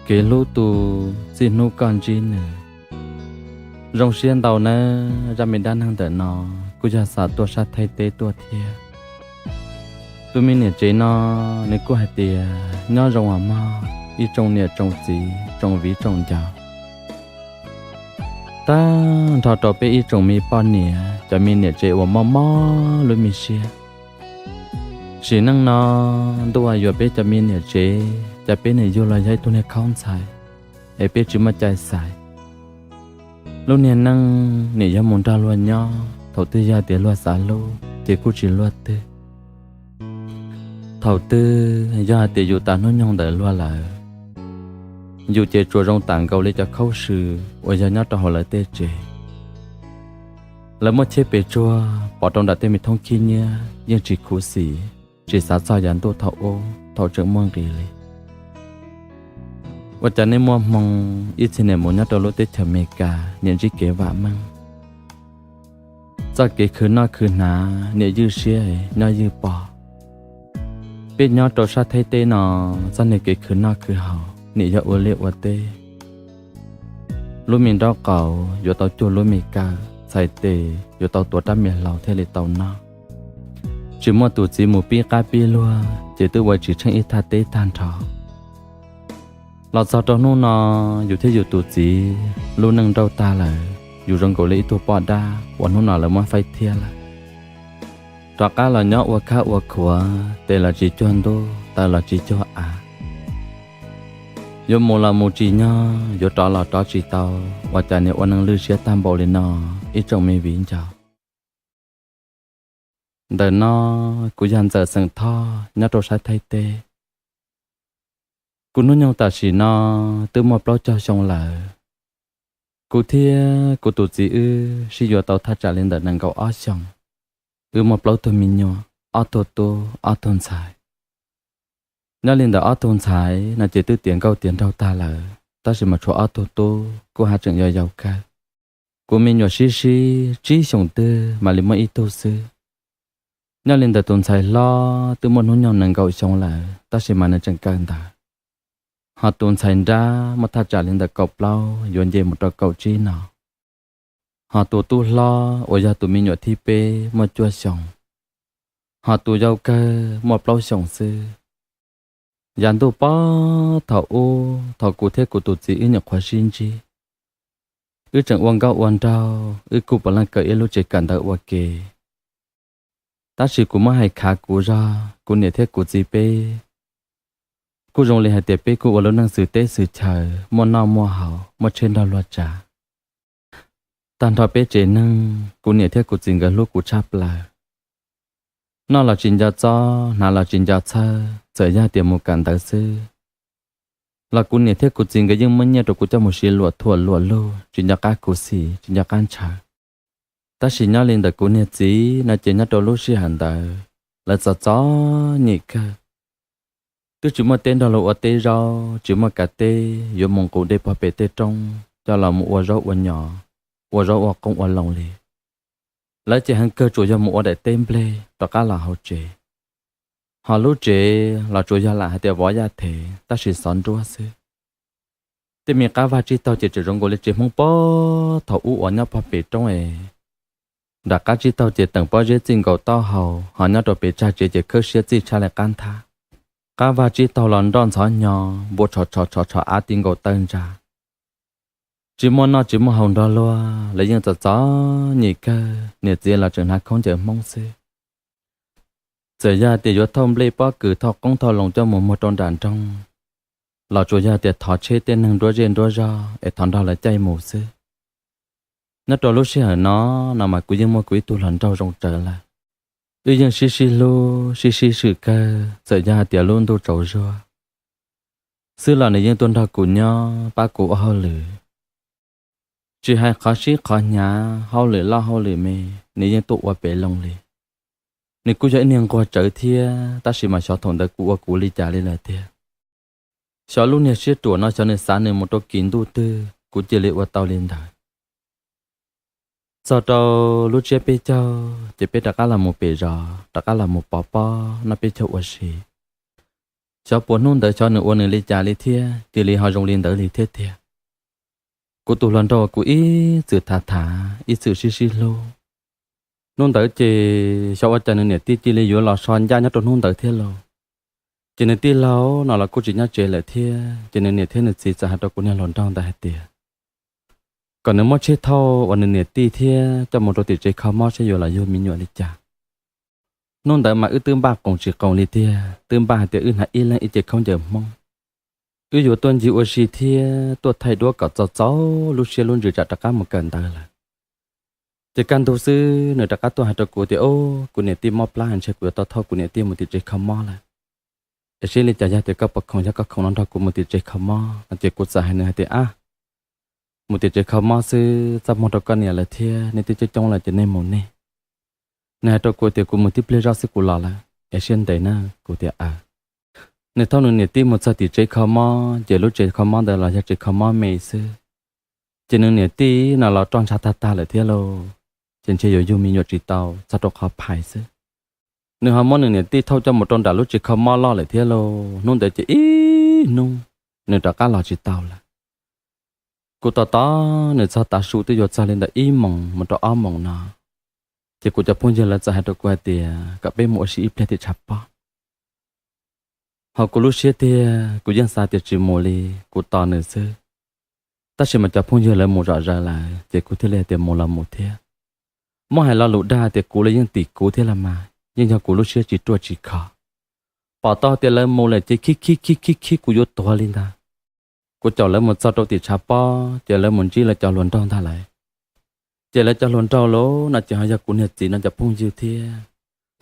Kev hlub tus txij hnub koj ntsib nws. Zoo siab ntau nawb, zaj me dab neeg ntawm no kuj yog xa tuaj sab Thaib teb tuaj thiab. Tus me niam tsev no, nws kuj hais tias nyob zoo os mog ib tsoom niam tsoom txiv tsoom viv tsoom ncaus. Tag nrho rau peb ib tsoom me poj niam, cov me niam tsev uas mob mob lub me siab. Sim neej no, ntuj uas yuav peb cov me niam tsev, cas peb niam yug los yog ib tug niag khaub ntxhais, es peb tsis muaj cai xaiv. Lub niag neej nim yog mus nrog luag nyob, thaum twg yog tias luag xav hlub ces kuj tsis luag twg. Thaum twg yog hais tias yus tas hnub nyoog ntawm luag lawm, yus ces tsuas zoo tam nkaus li cov khaub swm uas yog nyob rau hauv lawv tej tsev. Lawv muaj cheb pes tsuag pov rau nram tej me thoob khib nyiab yeej tsis khuv xim, tsis xav txog yav ntuj thaum ub thaum tseem muaj nqis li. Ua cas nej muaj hmoo ib txhia niam mus nyob rau lub teb chaws Amelikas niam ntsib kev vam meej. Txoj kev khwv noj khwv hnav niam ywj siab nyob ywj pog. Peb nyob rau sab Thaib teb no, txoj niag kev khwv noj khwv haus niam yog ua liaj ua teb. Lub me nraub qaum yuav tau cuag lub me kaw, txhais tes yuav tau tuav rab me hlau thiaj li tau noj. Tsis muaj tus txiv mus pib qab pib luag ces twb ua tsis tsheej ib thaj teb tag nrho. Los txog rau hnub no, yus thiab yus tus txiv lub neej nrauj tag lawm, yus zoo nkaus li ib tug poj dab uas hnub no lawv muab faib thiab lawm. Rov qab los nyob ua khab ua khuav, tes los tsis cuag ntuj, taw los tsis cuag av. Yuav mus los mus tsis nyog, yuav rov los rov tsis tau, ua cas niag ua neeg lwj siab tag npaum li no, ib tsoom me viv ncaus. Ntawm no kuv yog Ntxawm xeem Thoj nyob rau sab Thaib teb. Kuv hnub nyoog tam sim no twb muaj plaub caug xyoo lawm. Kuv thiab kuv tus txiv wb sib yuav tau thaj tsam li ntawm nees nkaum ob xyoos. Wb muaj plaub tug me nyuam, ob tug tub ob tug ntxhais. Nyob li ntawm ob tug ntxhais no ces twb tiav nkauj tiav nraug tag lawm, tab sis mas tshuav ob tug tub kuj haj tseem yau yau kawg. Kuv me nyuam sib sib tsib xyoos twg mam li muaj ib tug xwb. Nyob li ntawm tus ntxhais hlob twb muaj hnub nyoog nees nkaum xyoo lawm, tab sis mas nws tseem kawm ntawv. Ho tus ntxhais nrab muaj thaj tsam li ntawm kaum plaub yuav nce mus rau kaum tsib no. Ho tus tub hlob uas yog tus me nyuam thib peb muaj cuaj xyoos. Ho tus yau kawg muaj plaub xyoos xwb. Yav ntuj pob thaum ub, thaum kuv thiab kuv tus txiv wb nyuam qhuav sib ntsib, wb tseem ua nkauj ua nraug, wb kuj puav leej kawm ib lub tsev kawm ntawv ua ke. Tab sis kuv muab hais khav kuv zog, kuv niam thiab kuv txiv peb kuj zoo li hais tias peb kuj ua lub neej xwm teb xwm chaw, muaj noj muaj haus, muaj tsheb nrog luag tsav. Tag nrho peb tsev neeg, kuv niam thiab kuv txiv nkawd hlub kuv tshaj plaws. Noj los tsis nco txob, hnav los tsis nco txhawj, txawm yog tias mus kawm ntawv xwb los kuv niam thiab kuv txiv nkawd yeej muab nyiaj rau kuv coj mus siv luam thuam luam lug, tsis nco qab khuv xim, tsis nco qab ntshaw. Tab sis nyob li ntawm kuv niag txiv no ces nyob rau lub sij hawm ntawd lawv txom txom nyem kawg. Twb tsis muaj teb nrog luag ua teb zaub, tsis muaj kav teb yuav mus nqus dej pog pem tej roob coj los mus ua zaub ua nyom, ua zaub ua qoob ua loo li. Lawv ces heev kawg tsuas yog mus ua daim teb nplej rov qab los hauv tsev. Ho lub tsev los tsuas yog lam hais tias vov yaj thev tab sis xov nruab xwb. Tej me qab vaj tsib taug ces tseem zoo nkaus li tsev Hmoob pob thaum ub uas nyob pog pem roob es. Nram qab tsib taug ces teem pob zeb txij nkaus taub hau, ho nyob rau pem tsag tsev ces khawb siab txij tshab li qab nthab. Qab vaj tsib taug los nroj ntxhov hnyo, npua tshov tshov tshov tshov av ti nkaus taw ntsa. Tsis muaj noj tsis muaj haus nrog luag, lawv yeej txom txom nyem kawg, niam txiv los tseem hnav khaub ncaws Hmoob xwb. Txawm yog tias yuav thauj nplej pob kws thauj qoob thauj loo coj mus muag rau nram nroog, los tsuas yog tias thov tsheb tej neeg nruab zej nruab zog es thov nrog lawv caij mus xwb. Nyob rau lub sij hawm no, no mas kuv yeej muaj kuv ib tug hluas nraug zoo tsawv lawm. Wb yeej sib sib hlub sib sib swm kawg, txawm yog hais tias lub ntuj tsaus zuag xwb los nws yeej tuaj nrog kuv nyob pab kuv ua hauj lwm. Tsis hais qhov sib qhov hnyav, hauj lwm loj hauj lwm me, nws yeej tuaj ua pem loo li. Nws kuj yog ib niag nquag tsawv thiab, tab sis mas xyov thaum ntawd kuv ua kuv li cas li lawm tiag. Xyov lub niag siab ruam no xyov nws xav nws mus rau kis ntuj twg kuv cia li ua tau li ntawd. Txog rau lub tsiab peb caug ces peb rov qab los mus pem zos, rov qab los mus pov pob noj peb caug ua si. xyov puas hnub ntawd xyov nws ua nws li cas li thiab cia li ho zoo li ntawd li thiab tiag. Kuv tus hluas nraug kuv ib txwm tham tham ib txwm sib sib hlub. Hnub ntawd ces xyov ua cas nws niam tij cia li yuav los so ncaj nyob rau hnub ntawd thiab lauj. Ces nws tij laug no los kuj tsis nyob tsev lawm thiab, ces nws niam thiab nws txiv txawm hais rau kuv niag hluas nraug ntawd hais tias kom nws muab tsheb thauj uas nws niam tij thiab coj mus rau tim tsev kho mob seb yuav los yug me nyuam li cas. Hnub ntawd mas wb twb npaj qoos tsis qoos li tiag, twb npaj hais tias wb hnav ib leeg ib ce khaub ncaws Hmoob, wb yuav tuaj ncig ua si thiab tuaj thaij duab kom txaus txaus lub siab lub ntsws tsam rov qab mus kawm ntawv lawm. Ces kaj ntug xwb nws rov qab tuaj hais rau kuv tias, Au, kuv niam tij mob plab, ntshe kuv yuav tau thauj kuv niam tij mus tim tsev kho mob lawm. Es seb li cas yog tias koj puas khoom, yog koj khoom no nrog kuv mus tim tsev kho mob no. Ces kuv txawm hais nws hais tias, Ab, mus tim tsev kho mob xwb, txaj muag rau koj niam lawv thiab, nej twb coob coob lawm ces nej mus nej. Nws hais rau kuv tias, Kuv mus tib pliag zoj xwb kuv los lawm, es siab ntev na. Kuv tias, Aws. Nws thauj nws niam tij mus txog tim tsev kho mob, ces lub tsev kho mob ntawd los yog tsev kho mob me xwb. Ces nws niam tij no los roj ntsha tag tag lawm thiab lauj, ces ntshe yuav yug me nyuam tsis tau, txog rau qhov phais xwb. Nws ho muab nws niam tij thauj coj mus rau nram lub tsev kho mob loj lawm thiab lauj. Hnub ntawd ces ib hnub nws rov qab los tsis tau lawm. Kuv tos tos nws txog tav su twb yuav txog li ntawm ib moos mus rau ob moos no, ces kuv cov phooj ywg lawv txawm hais rau kuv hais tias kom peb mus ua si ib pliag tim tshav pob. Ho kuv lub siab tiag kuv yeej xav tias tsis mus li, kuv tos nws xwb. Tab sis mas cov phooj ywg lawv mus zom zaws lawm ces kuv thiaj li hais tias mus los mus thiab. Muab hais lo lus dag tias kuv los yeej tim kuv thiab los mas, yeej yog kuv lub siab tsis ruaj tsis khov. Pom tau tias lawv mus lawm ces khib khib khib khib khib kuv yuav tuag li ntag. Kuv caum lawv mus txog rau tim tshav pob ces lawv mus ntsib lawv cov hluas nraug ntag lawm. Ces lawv cov hluas nraug lauj no ces ho yog kuv niag txiv no cov phooj ywg thiab.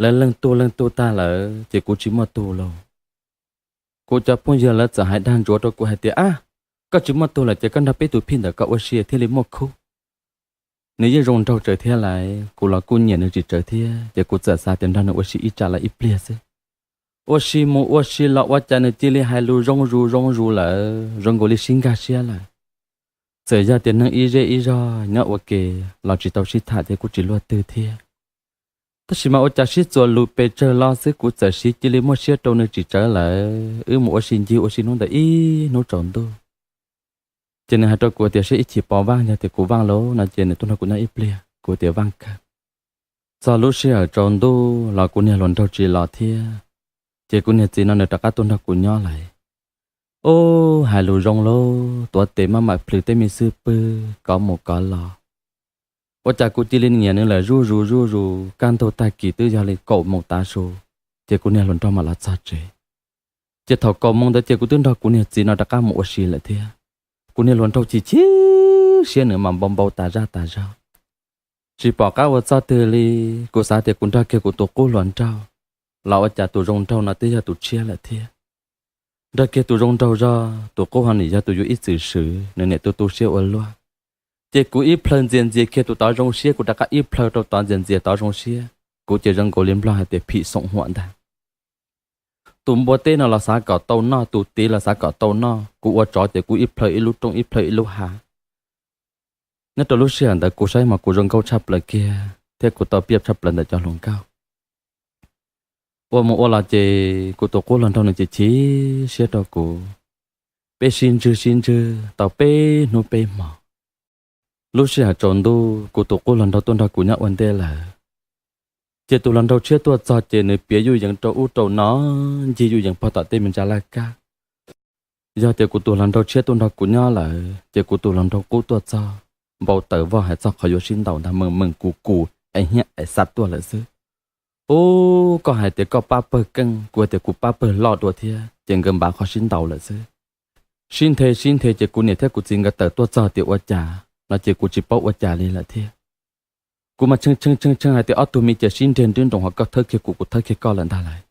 Lawv leej tug leej tug tag lawm ces kuv tsis muaj tug lauj. Kuv cov phooj ywg lawv txawm hais dag ntsuav rau kuv hais tias, Ab, koj tsis muaj tug lawm ces koj nrog peb tus phij ntawm koj ua si thiaj li muaj khub. Nws yeej zoo nraug tsawv thiab lawm, kuv los kuj nyiam nws tsis tsawv thiab, ces kuv txawm xav tias nrog nws ua si ib tsam lawm ib pliag xwb. Ua si mus ua si los ua cas nws cia li hais lus zoo zus zoo zus lawm, zoo nkaus li sib nkag siab lawm. Txawm yog tias neeg ib zej ib zog nyob ua ke los tsis tau sib tham ces kuj tsis luaj twg thiab. Tab sis mas ua cas sib txuas lus pes tsawg los xwb kuv txawm siv cia li muaj siab rau nws tsis tsawv lawm, wb mus ua si ncig ua si hnub ntawd ib hnub tsaus ntuj. Ces nws hais rau kuv tias seb ib chim pos vaaj, yog tias kuv vaaj lauj no ces nws tuaj nrog kuv nyob ib pliag, kuv tias vaaj kawg. Txog lub sij hawm tsaus ntuj los kuv niag hluas nraug tsis los thiab, ces kuv niag txiv no nws rov qab tuaj nrog kuv nyob lawm. Ub, hais lus zoo lauj, tuav tes maj mam plhws tej me xwb pwg kov mus kov los. Ua cas kuv cia li nyiam nws lawm zuj zus zuj zus, kaj ntug tag kis twb yog li kaum moos tav su, ces kuv niag hluas nraug mam los txog tsev. Ces thaum kaum moos ntawd ces kuv twb nrog kuv niag txiv no rov qab mus ua si lawm thiab. Kuv niag hluas nraug chim chim siab, nws mas npau npau tas zaj tas zog. Tsis pom qab ua txoj twg li, kuv xav tias kuv nrog kiag kuv tus qub hluas nraug los ua cas tus zoo nraug no twb yog tus tshiab lawm thiab. Nrog kiag tus zoo nraug zog, tus qub ho nim yog tus yuav ib txwm swv, nws niam tu tu siab ua luaj. Ces kuv ib plhaw ntxias ntxias kiag tus tod zoo siab, kuv rov qab ib plhaw rau tod ntxias ntxias tod zoo siab, kuv ces zoo nkaus li nplog hais tias phim xoom huam ntag. Tus npua teb no los xav kom tau noj, tus tid los xav kom tau noj, kuv ua tsov ces kuv ib plhaw ib lub rooj ib plhaw ib lub hav. Nyob rau lub sij hawm ntawd kuv saib mas kuv zoo nkauj tshaj plaws kiag thiab kuv tau piaj tshaj plaws ntawm cov hluas nkauj. Ua mus ua los ces kuv tus qub hluas nraug nws chim chim siab rau kuv. Peb sib ntswg sib ntswg tau peb hnub peb hmo. Lub sij hawm tsaus ntuj kuv tus qub hluas nraug tuaj nrog kuv nyob ua ntej lawm. Ces tus hluas nraug tshiab tuaj txog ces nws piav yuj yees rau ub rau no, ncig yuj yees pog tom tej me ntsa laj kab. Yog tias kuv tus hluas nraug tshiab tuaj nrog kuv nyob lawm ces kuv tus hluas nraug qub tuaj txog, npau taws vog hais txog qhov yuav sib ntaus ntag, meem meem kus kus es hiab es xav tuaj lawm xwb. Ub, koj hais tias koj pab pawg keej, kuv hais tias kuv pab pawg loj dua thiab, ces nkawd npav qhov sib ntaus lawm xwb. Sib nthe sib nthe ces kuv niam thiab kuv txiv nkawd tawm tuaj txog tias ua cas no ces kuv tsis paub ua cas li lawm thiab. Kuv mas tshee tshee tshee tshee hais tias ob tug me ces sib nreg nrib nroos, ho koj thawb kiag kuv, kuv thawb kiag koj lawm ntag lauj.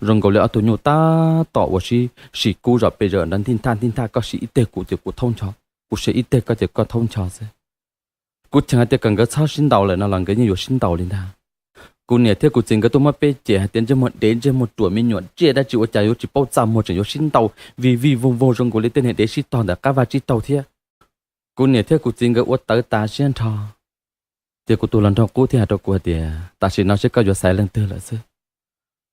Zoo nkaus li ob tug nyuj tab tom uas sib sim kub zom pes zaws nrad, ntij nthaj ntij nthaj, koj sim ib teg kuv ces kuv thaub ncho, kuv sim ib teg koj ces koj thaub ncho xwb. Kuv cheem hais tias kom nkawd txhob sib ntaus lawm no los nkawd yeej yuav sib ntaus li ntag. Kuv niam thiab kuv txiv nkawd tuaj muab peb cem hais tias ntsej muag dev ntsej muag ruam me nyuam tsiaj dab tsi ua cas yuav tsis paub txaj muag tseem yuav sib ntaus vij vij voog voog zoo nkaus li tej niag dev sib tog ntawm qab vaj tsib taug thiab. Kuv niam thiab kuv txiv nkawd ua tawv tas siab nrho. Ces kuv tus hluas nraug qub thiaj hais rau kuv hais tias tam sim no seb koj yuav xaiv leej twg lawm xwb.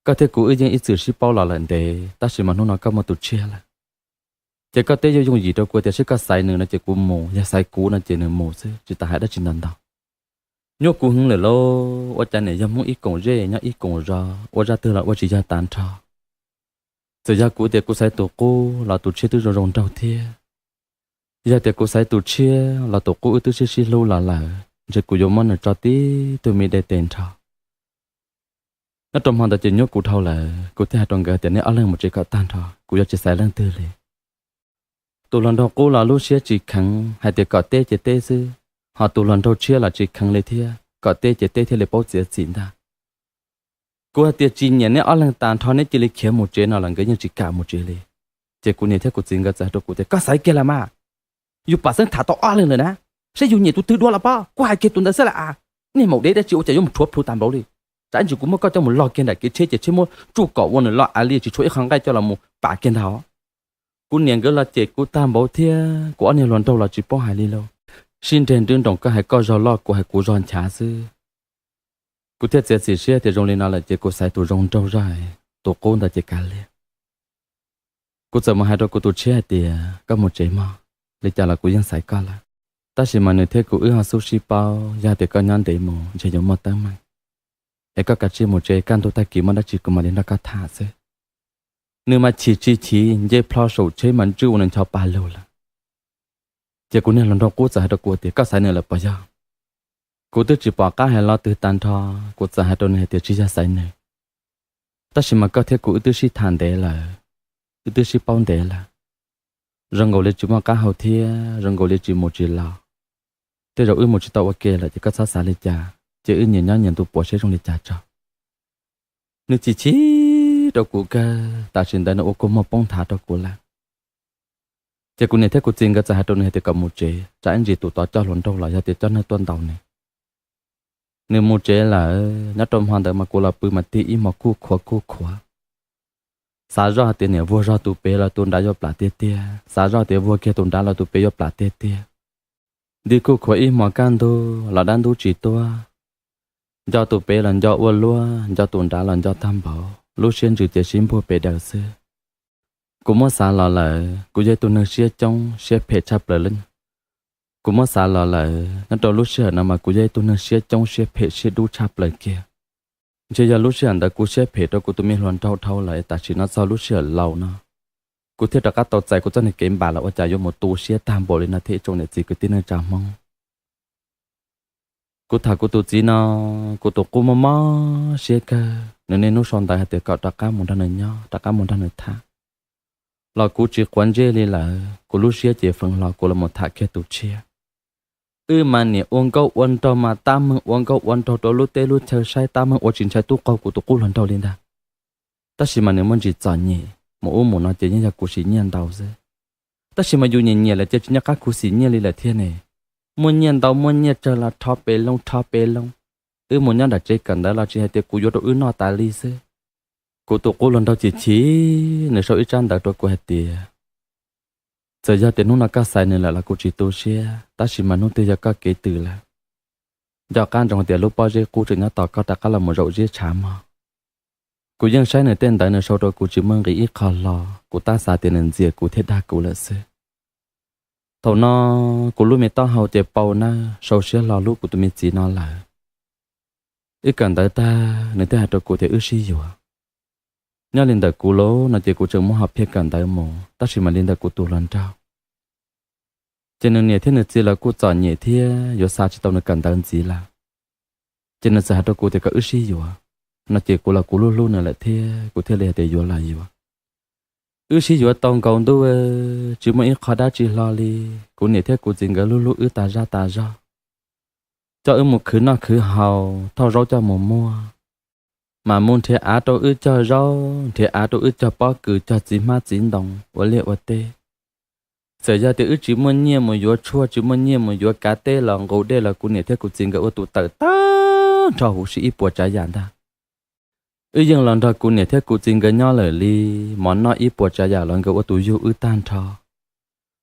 Koj thiab kuv wb yeej ib txwm sib paub los lawm ntev, tab sis mas hnub no koj muaj tus tshiab lawm. Ces koj teb yooj yooj yim rau kuv tias seb koj xaiv nws no ces kuv mus, yog xaiv kuv no ces nws mus xwb, tsis tas hais dab tsi ntau ntau. Nyuaj kuv heev lawm lauj, ua cas niam yog Hmoob ib koom zej nyob ib koom zos, ua zaj twg los ua tsis yog tag nrho. Txawm yog kuv tias kuv xaiv tus qub los tus tshiab twb zoo zoo nraug thiab. Yog tias kuv xaiv tus tshiab los tus qub wb twb sib sib hlub los lawm, ntshe kuv yuav muab nws tso tib tug me de tes nrho. Nyob rau hmo ntawd ces nyuaj kuv dhau lawm, kuv thiaj hais rau nkawd tias nej ob leeg mus tsev kom tag nrho, kuv yuav tsis xaiv leej twg li. Tus hluas nraug qub los lub siab tsis kheev, hais tias kom teb ces teb xwb, ho tus hluas nraug tshiab los tsis kheev li thiab, kom teb ces teb thiaj li paub txiav txim ntag. Kuv hais tias tsis nyiam neb ob leeg tag nrho, neb cia li khiav mus tsev no los nkawd yeej tsis kam mus tsev li. Ces kuv niam thiab kuv txiv nkawd txawm hais rau kuv tias koj xaiv kiag los mas, yus pom xeeb tham tau ob leeg lawm na, saib yus nyiam tus twg dua los pab, kuv hais kiag tus ntawd xwb las as. Nej maum dev dab tsi ua cas yuav mus rhuav plhu tas npaum li. Tsam ib ntsis kuv muab koj coj mus log kiag nram kev tsheb ces tsheb muab tsuj kom ua nws loj av li tsis tshuav ib qho nqaij coj los mus pam kiag ntag. Kuv niam nkawd los cem kuv tag npaum thiab, kuv ob niag hluas nraug los tsis paub hais li lauj. Sib nreg nrwb nroos, koj hais koj zog loj kuv hais kuv zog nchav xwb. Kuv thiaj txiav txim siab tias zoo li no lawm ces kuv xaiv tus zoo nraug zog, tus qub ntawd ces kav liam. Kuv txawm mus hais rau kuv tus tshiab hais tias koj mus tsev mog, li cas los kuv yeej xaiv koj lawm. Tab sis mas nws thiab kuv wb ho xub sib paub, yog tias koj nyob ntev mus ntshe yuav muaj teeb meem. Es koj kav tsij mus tsev, kaj ntug tag kis muaj dab tsi kuv mam li nrog koj tham xwb. Nws mas chim tsis chim, nce plho saum tsheb mas ntswj ua nws ncho pa lug lawm. Ces kuv niag hluas nraug qub txawm hais rau kuv tias koj xaiv nws lawm puas yog? Kuv twb tsis pom qab hais lo twg tag nrho, kuv txawm hais rau nws hais tias tsis yog xaiv nws, tab sis mas koj thiab kuv wb twb sib tham ntev lawm, wb twb sib paub ntev lawm. Zoo nkaus li tsis muaj qab hau thiab zoo nkaus li tsis mus tsis los. Tej zaum wb mus tsis tau ua ke lawm ces koj txhob xav li cas, ces wb nyias nyob nyias ntu puas seb zoo li cas tso. Nws chim chim rau kuv kawg, tam sim ntawd nws ua kua muag poob nthav rau kuv lawm. Ces kuv niam thiab kuv txiv nkawd txawm hais rau nws hais tias kom mus tsev, tsam ib ntsis tus tod coj hluas nraug los yog tias coj neeg tuaj ntaus nws. Nws mus tsev lawm, nyob rau hmo ntawd mas kuv los pw mas tig ib hmos kuj khuav kuj khuav. Xav zoj hais tias niam vuag zog tus pem los tus nrad yuav plam tiag tiag, xav zoj tias vuag kiag tus nrad los tus pem yuav plam tiag tiag. Nti kuj khuav ib hmos kaj ntug los dab ntub tsis tuaj. Nco tus pem los nco ua luaj, nco tus nrad los nco tag npaum, lub siab ntsws ces sib npuag pes daws xwb. Kuv muab xav los lawm, kuv yog ib tug neeg siab coob siab phem tshaj plaws li. Kuv muab xav los lawm, nyob rau lub sij hawm no mas kuv yog ib tug neeg siab coob siab phem siab dub tshaj plaws kiag. Ntshe yog lub sij hawm ntawd kuv siab phem rau kuv tus me hluas nraug dhau lawm, tam sim no txog lub sij hawm laus no, kuv thiaj rov qab tau txais kuv txoj niag kev npam los ua cas yuav mus tu siab tag npaum li no thiab ib tsoom niam txiv kwv tij neej tsa Hmoob. Kuv tham kuv tus txiv no, kuv tus qub mob mob siab kawg, nws niaj hnub sau ntawv hais tias kom rov qab mus nrog nws nyob, rov qab mus nrog nws tham. Los kuv tsis quav ntsej li lawm, kuv lub siab ces feem hlo kuv los mus tham kiag tus tshiab. Wb mas niam ua nkauj ua nraug mas tab meeg ua nkauj ua nraug rau lub teb lub chaw saib, tab meeg ua tsis ntshai tub qaug kuv tus qub hluas nraug li ntag. Tab sis mas nws muaj ntsis txom nyem, mus ub mus no ces yeej yog kuv sim nyiaj ntau xwb. Tab sis mas yus nyiam nyiam lawm ces tsis nco qab khuv xim nyiaj li lawm thiab ne. Muaj nyiaj ntau muaj nyiaj tsawg los rho pes loo rho pes loo. Wb mus nyob nram tsev kawm ntawv los tsis hais tias kuv yuav rau wb noj tas li xwb. Kuv tus qub hluas nraug chim chim, nws sau ib tsab ntawv rau kuv hais tias, txawm yog tias hnub no koj xaiv nws lawm los kuv tsis tu siab, tab sis mas hnub twg yog koj kev twm lawm, nco qab ntsoov hais tias lub pob zeb qub tseem nyob tos koj rov qab los mus zaum ziab tshav mog. Kuv yeej saib nws tej ntawv nws sau rau kuv tsis muaj nqis ib qho hlo, kuv tab xav tias nws ntxias kuv thiab dag kuv lawm xwb. Thaum no kuv lub me taub hau ces pau nawb, sau siab hlo hlub kuv tus me txiv no lawm. Wb kawm ntawv tag nws thiaj hais rau kuv tias wb sib yuav. Nyob li ntawm kuv los no ces kuv tseem muab hom phiaj kawm ntawv mus, tab sis mas li ntawm kuv tus hluas nraug ces nws niam thiab nws txiv lawv kuj txom nyem thiab yuav xa tsis tau nws kawm ntawv ntxiv lawm. Ces nws txawm hais rau kuv tias kom wb sib yuav no ces kuv los kuv hlub hlub nws lawm thiab kuv thiaj li hais tias yuav los yuav. Wb sib yuav tau nkaus ntuj, tsis muaj ib qho dab tsi hlo li. Kuv niam thiab kuv txiv nkawd hlub hlub wb tas zaj tas zog, coj wb mus khwv noj khwv haus, thauj zaub coj mus muag, mam mus nrhiav av rau wb cog zaub, nrhiav av rau wb cog pob kws, cog txiv hmab txiv ntoo ua liaj ua teb. Txawm yog tias wb tsis muaj nyiaj mus yuav tshuaj, tsis muaj nyiaj mus yuav kav teb los nqus dej los kuv niam thiab kuv txiv nkawd ua tus tawm tag nrho huv si ib puas tsav yam ntag. Wb yeej los nrog kuv niam thiab kuv txiv nkawd nyob lawm li, mov noj ib puas tsav yam los nkawd ua tus yug wb tag nrho.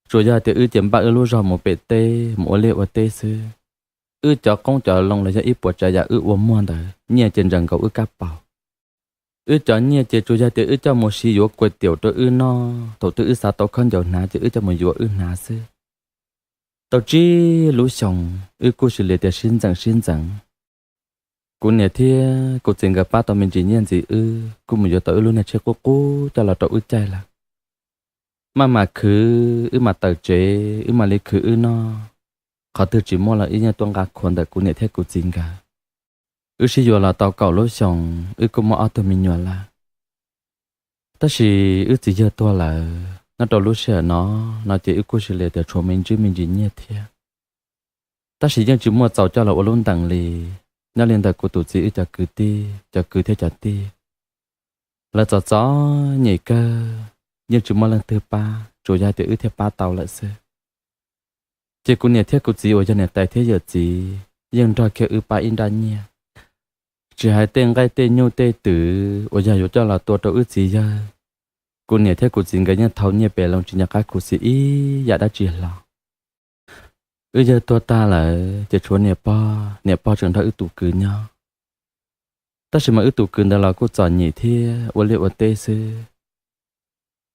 Tsuas yog tias wb ces npaj wb lub zog mus pem teb mus ua liaj ua teb xwb. Wb cov qoob cov loo los yog ib puas tsav yam wb ua muag ntawd nyiaj ces ntsees nkaus wb kab paus. Wb cov nyiaj ces tsuas yog tias wb coj mus siv yuav kuas tiaum rau wb noj, thaum twg wb xav tau khaub ncaws hnav ces wb coj mus yuav wb hnav xwb. Tau tsib lub xyoos wb kuj sis lias tias sib ntxeev sib ntxeev. Kuv niam thiab kuv txiv nkawd pab tau me ntsis nyiaj ntxiv, wb kuj mus yuav tau wb lub niag tsheb qub qub coj los rau wb caij lawm. Maj mam khwv wb mam tawm tsev, wb mam li khwv wb noj. Qhov twg tsis muaj los wb yeej tuaj nqa khuav ntawm kuv niam thiab kuv txiv nkawd. Wb sib yuav los tau kaum lub xyoos, wb kuj muaj ob tug me nyuam lawm. Tab sis wb txiv yawg tuag lawm nyob rau lub sij hawm no, no ces wb kuj sis lias tias tshuav me ntsis me ntsis nyiaj thiab. Tab sis yeej tsis muaj txaus coj los ua lub ntees li. Nyob li ntawm kuv tus txiv wb cov kwv tij, cov kwv thiab cov tij, lawv txom txom nyem kawg, yeej tsis muaj leej twg pab, tsuas yog tias wb thiaj pab tau lawm xwb. Ces kuv niam thiab kuv txiv uas yog niam tais thiab yawm txiv yeej nrog kiag wb pab ib nrab nyiaj. Tsis hais tej nqaij tej nyuj tej twm uas yog yuav coj los tua rau wb txiv yawg, kuv niam thiab kuv txiv nkawd yeej thau nyiaj pem loo tsis nco qab khuv xim ib yam dab tsi hlo. Wb yawg tuag tag lawm ces tshuav niam pog, niam pog tseem nrog wb tus kwv nyob. Tab sis mas wb tus kwv ntawd los kuj txom nyem thiab ua liaj ua teb xwb.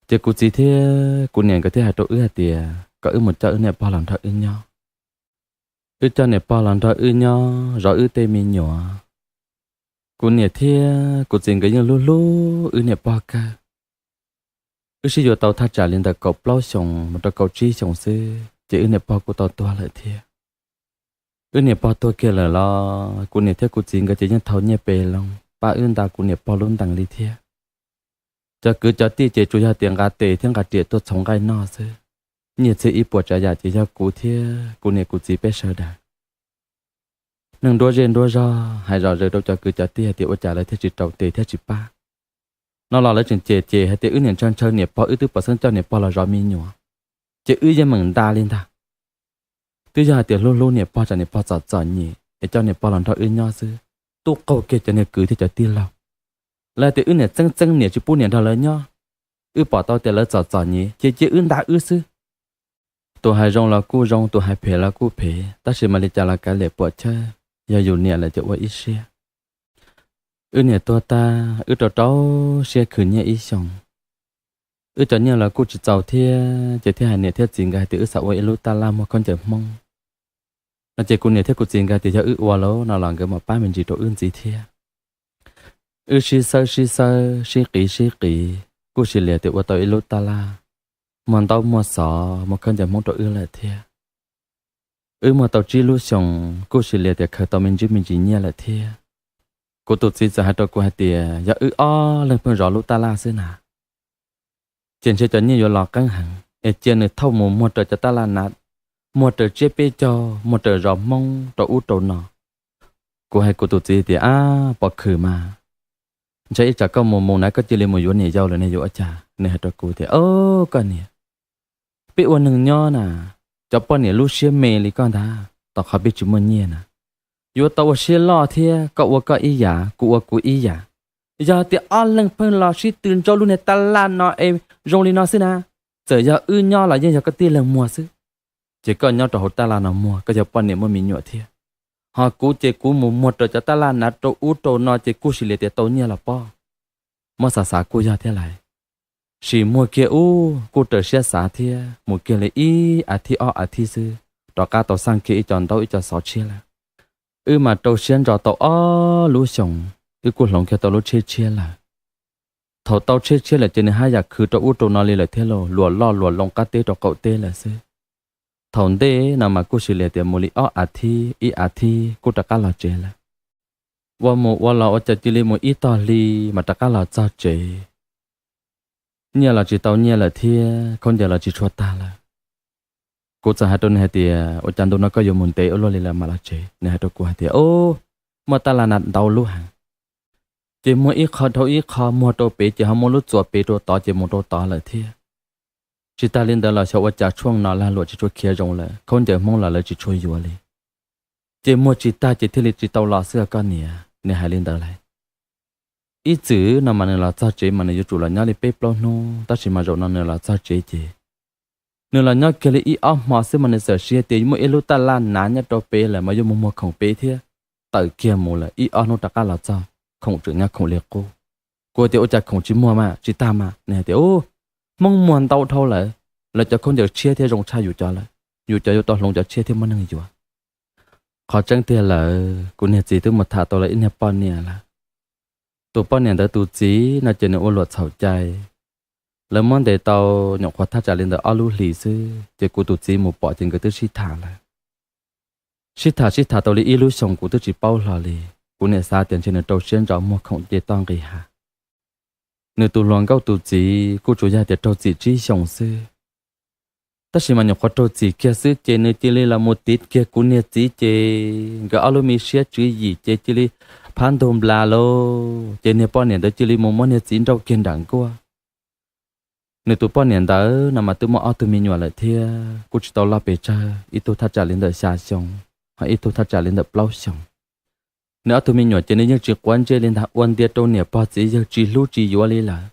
Ces kuv txiv thiab kuv niam nkawd thiaj hais rau wb hais tias kom wb mus coj wb niam pog los nrog wb nyob. Wb coj niam pog los nrog wb nyob zov wb tej me nyuam. Kuv niam thiab kuv txiv nkawd yeej hlub hlub wb niam pog kawg. Wb sib yuav tau thaj tsam li ntawm kaum plaub xyoos mus rau kaum tsib xyoos xwb ces wb niam pog kuj tau tuag lawm thiab. Wb niam pog tuag kiag lawm los kuv niam thiab kuv txiv nkawd ces yeej thau nyiaj pem loo pab wb nta kuv niam pog lub ntees li thiab. Cov kwv cov tij ces tsuas yog tias nqa tes thiab nqa riam tuaj txhoov nqaij noj xwb. Nyiaj txiag ib puas tsav yam ces yog kuv thiab kuv niam kuv txiv peb sawv daws. Neeg nruab zej nruab zog hais zom zaws rau cov kwv cov tij hais tias ua cas lawv thiaj tsis rau tes thiab tsis pab no los lawv tseem cem cem hais tias wb niam ntshaw ntshaw niam pog, wb twb pom xeeb coj niam pog los zov me nyuam, ces wb yeej meem nta li ntag. Twb yog hais tias hlub hlub niam pog tsam niam pog txom txom nyem es coj niam pog los nrog wb nyob xwb. Twb qaug kiag cov niag kwv thiab cov tij laug, lawv hais tias wb niam txeeb txeeb niam tsis pub niam nrog lawv nyob. Wb pom tau tias lawv txom txom nyem ces cia wb nta wb xwb. Tus hais zoo los kuj zoo, tus hais phem los kuj phem, tab sis mas li cas los kav liam puam chawj, yog yus niam lawm ces ua ib siab. Wb niam tuag tag wb rau rau siab khwv nyiaj ib xyoos. Wb cov nyiaj los kuj tsis txaus thiab ces thiaj hais niam thiab txiv nkawd hais tias wb xav ua ib lub taj laj muag khaub ncaws Hmoob no ces kuv niam thiab kuv txiv nkawd tias yog wb ua lawm no los nkawd mam pab me ntsis rau wb ntxiv thiab. Wb sib xawb sib xawb sib qiv sib qiv kuj sis lias tias ua tau ib lub taj laj muag ntaub muag xov muag khaub ncaws Hmoob rau wb lawm thiab. Wb muag tau tsib lub xyoos kuj sis lias tias khaws tau me ntsis me ntsis nyiaj lawm thiab. Kuv tus txiv txawm hais rau kuv hais tias yog wb ob leeg pheej zov lub taj laj xwb na, ces ntshe cov nyiaj yuav los qeeb heev es cia nws thauj mus muag raws cov taj laj na, muag raws tsiab peb caug, muag raws zos Hmoob rau ub rau no. Kuv hais kuv tus txiv tias ab, pov khwm mas, ntshe ib tsam koj mus mus na koj cia li mus yuav niam yau lawm ne yuav ua cas? Nws hais rau kuv tias o, koj niam, peb ua neeg nyob na, cov poj niam lub siab me li koj ntag, tom qhov peb tsis muaj nyiaj na, yuav tau ua siab loj thiab, koj ua koj ib yam kuv ua kuv ib yam. Yog tias ob leeg pheej los sib tw ntsauj lub niag taj laj no es zoo li no xwb na, txawm yog wb nyob los yeej yog koj tib leeg muag xwb. Ces koj nyob rau hauv taj laj no muag, koj yog poj niam muaj me nyuam thiab, ho kuv ces kuv mus muag raws cov taj laj na rau ub rau no ces kuj sis lias tias tau nyiaj los pob. Muab xav xav kuj yog thiab lais, sim muag kiag ub kuj raws siab xav thiab, mus kiag li ib as thiv ob as thiv xwb rov qab tau xaj kiag ib co ntaub ib co xov tshiab lawm. Wb mas rau siab ntso tau ob lub xyoos, wb kuj hloov kiag tau lub tsheb tshiab lawm. Thaum tau tsheb tshiab lawm ces nws haj yam khwv rau ub rau no li lawm thiab lauj, luam loj luam loo qab teb rau qaum teb lawm xwb. Thaum ntej no mas kuj sis lias tias mus li ob as thiv ib as thiv kuj rov qab los tsev lawm. Ua mus ua los ua cas cia li mus ib tog hli mas rov qab los txog tsev. Nyiaj los tsis tau nyiaj lawm thiab khaub ncaws los tsis tshua tag lawm. Kuv txawm hais rau nws hais tias ua cas ntu no koj yuav mus ntev ua luaj li lawm mam los tsev? Nws hais rau kuv hais tias o, muaj taj laj na ntau lub heev, ces muag ib qho dhau ib qho, muag rau pem ces ho muaj lub txuas pem rau tod ces mus rau tod lawm thiab. Tsis tas li ntawd los xyov ua cas tshuaj no lag luam tsis tshua khiav zoo lawm, khaub ncaws Hmoob los lawv tsis tshua yuav li. Ces muag tsis tag ces thiaj li tsis tau los xwb os koj niam, nws hais li ntawd lawm. Ib txwm no mas nws los txog tsev mas nws yuav tsum los nyob li peb plaub hnub, tab sis mas zaum no nws los txog tsev ces nws los nyob kiag li ib ob hmo xwb mas nws txawm siv tias muaj ib lub taj laj nav nyob rau pem lawm mas yuav mus muag khoom pem thiab. Tawm kiag mus lawm ib ob hnub rov qab los txog, khoom tseem nyob khoom li qub. Kuv tias ua cas khoom tsis muag mas tsis tag mas? Nws hais tias u, Hmoob muag ntau dhau lawm, lawv cov khaub ncaws tshiab thiab zoo tshaj yus cov lawm, yus cov yuav tau hloov cov tshiab thiab muaj neeg yuav. Qhov tseeb tiag lawm, kuv niag txiv twb mus tham tau lawv ib niag poj niam lawm. Tus poj niam ntawd tus txiv no ces nws ua luam txhaum cai. Lawv muab ntes tau nyuam qhuav thaj tsam li ntawm ob lub hlis xwb ces kuv tus txiv mus pom ces nkawd twb sib tham lawm. Sib tham sib tham tau li ib lub xyoos kuv twb tsis paub hlo li. Kuv niam xav tias ntshe nws rau siab ntso muag khoom ces toj nqis hav. Nws tus hluas nkauj tus txiv kuj tsuas yog tias raug txim tsib xyoos xwb. Tab sis mas nyuam qhuav raug txim kiag xwb ces nws cia li los mus tiv kiag kuv niag txiv ces nkawd ob lub me siab tswv yim ces cia li phab ntug nplas lauj. Ces niag poj niam ntawd cia li mus muab niag txiv nrauj kiag nram nkuaj. Nws tus poj niam ntawd no mas twb muaj ob tug me nyuam lawm thiab kuj tsis tau loj pes tsawg, ib tug thaj tsam li ntawm xya xyoo, ho ib tug thaj tsam li ntawm plaub xyoos. Nws ob tug me nyuam ces nws yeej tsis quav ntsej li ntag, ua ntiav rau niam pog txiv yawg tsis hlub tsis yuav li lawm.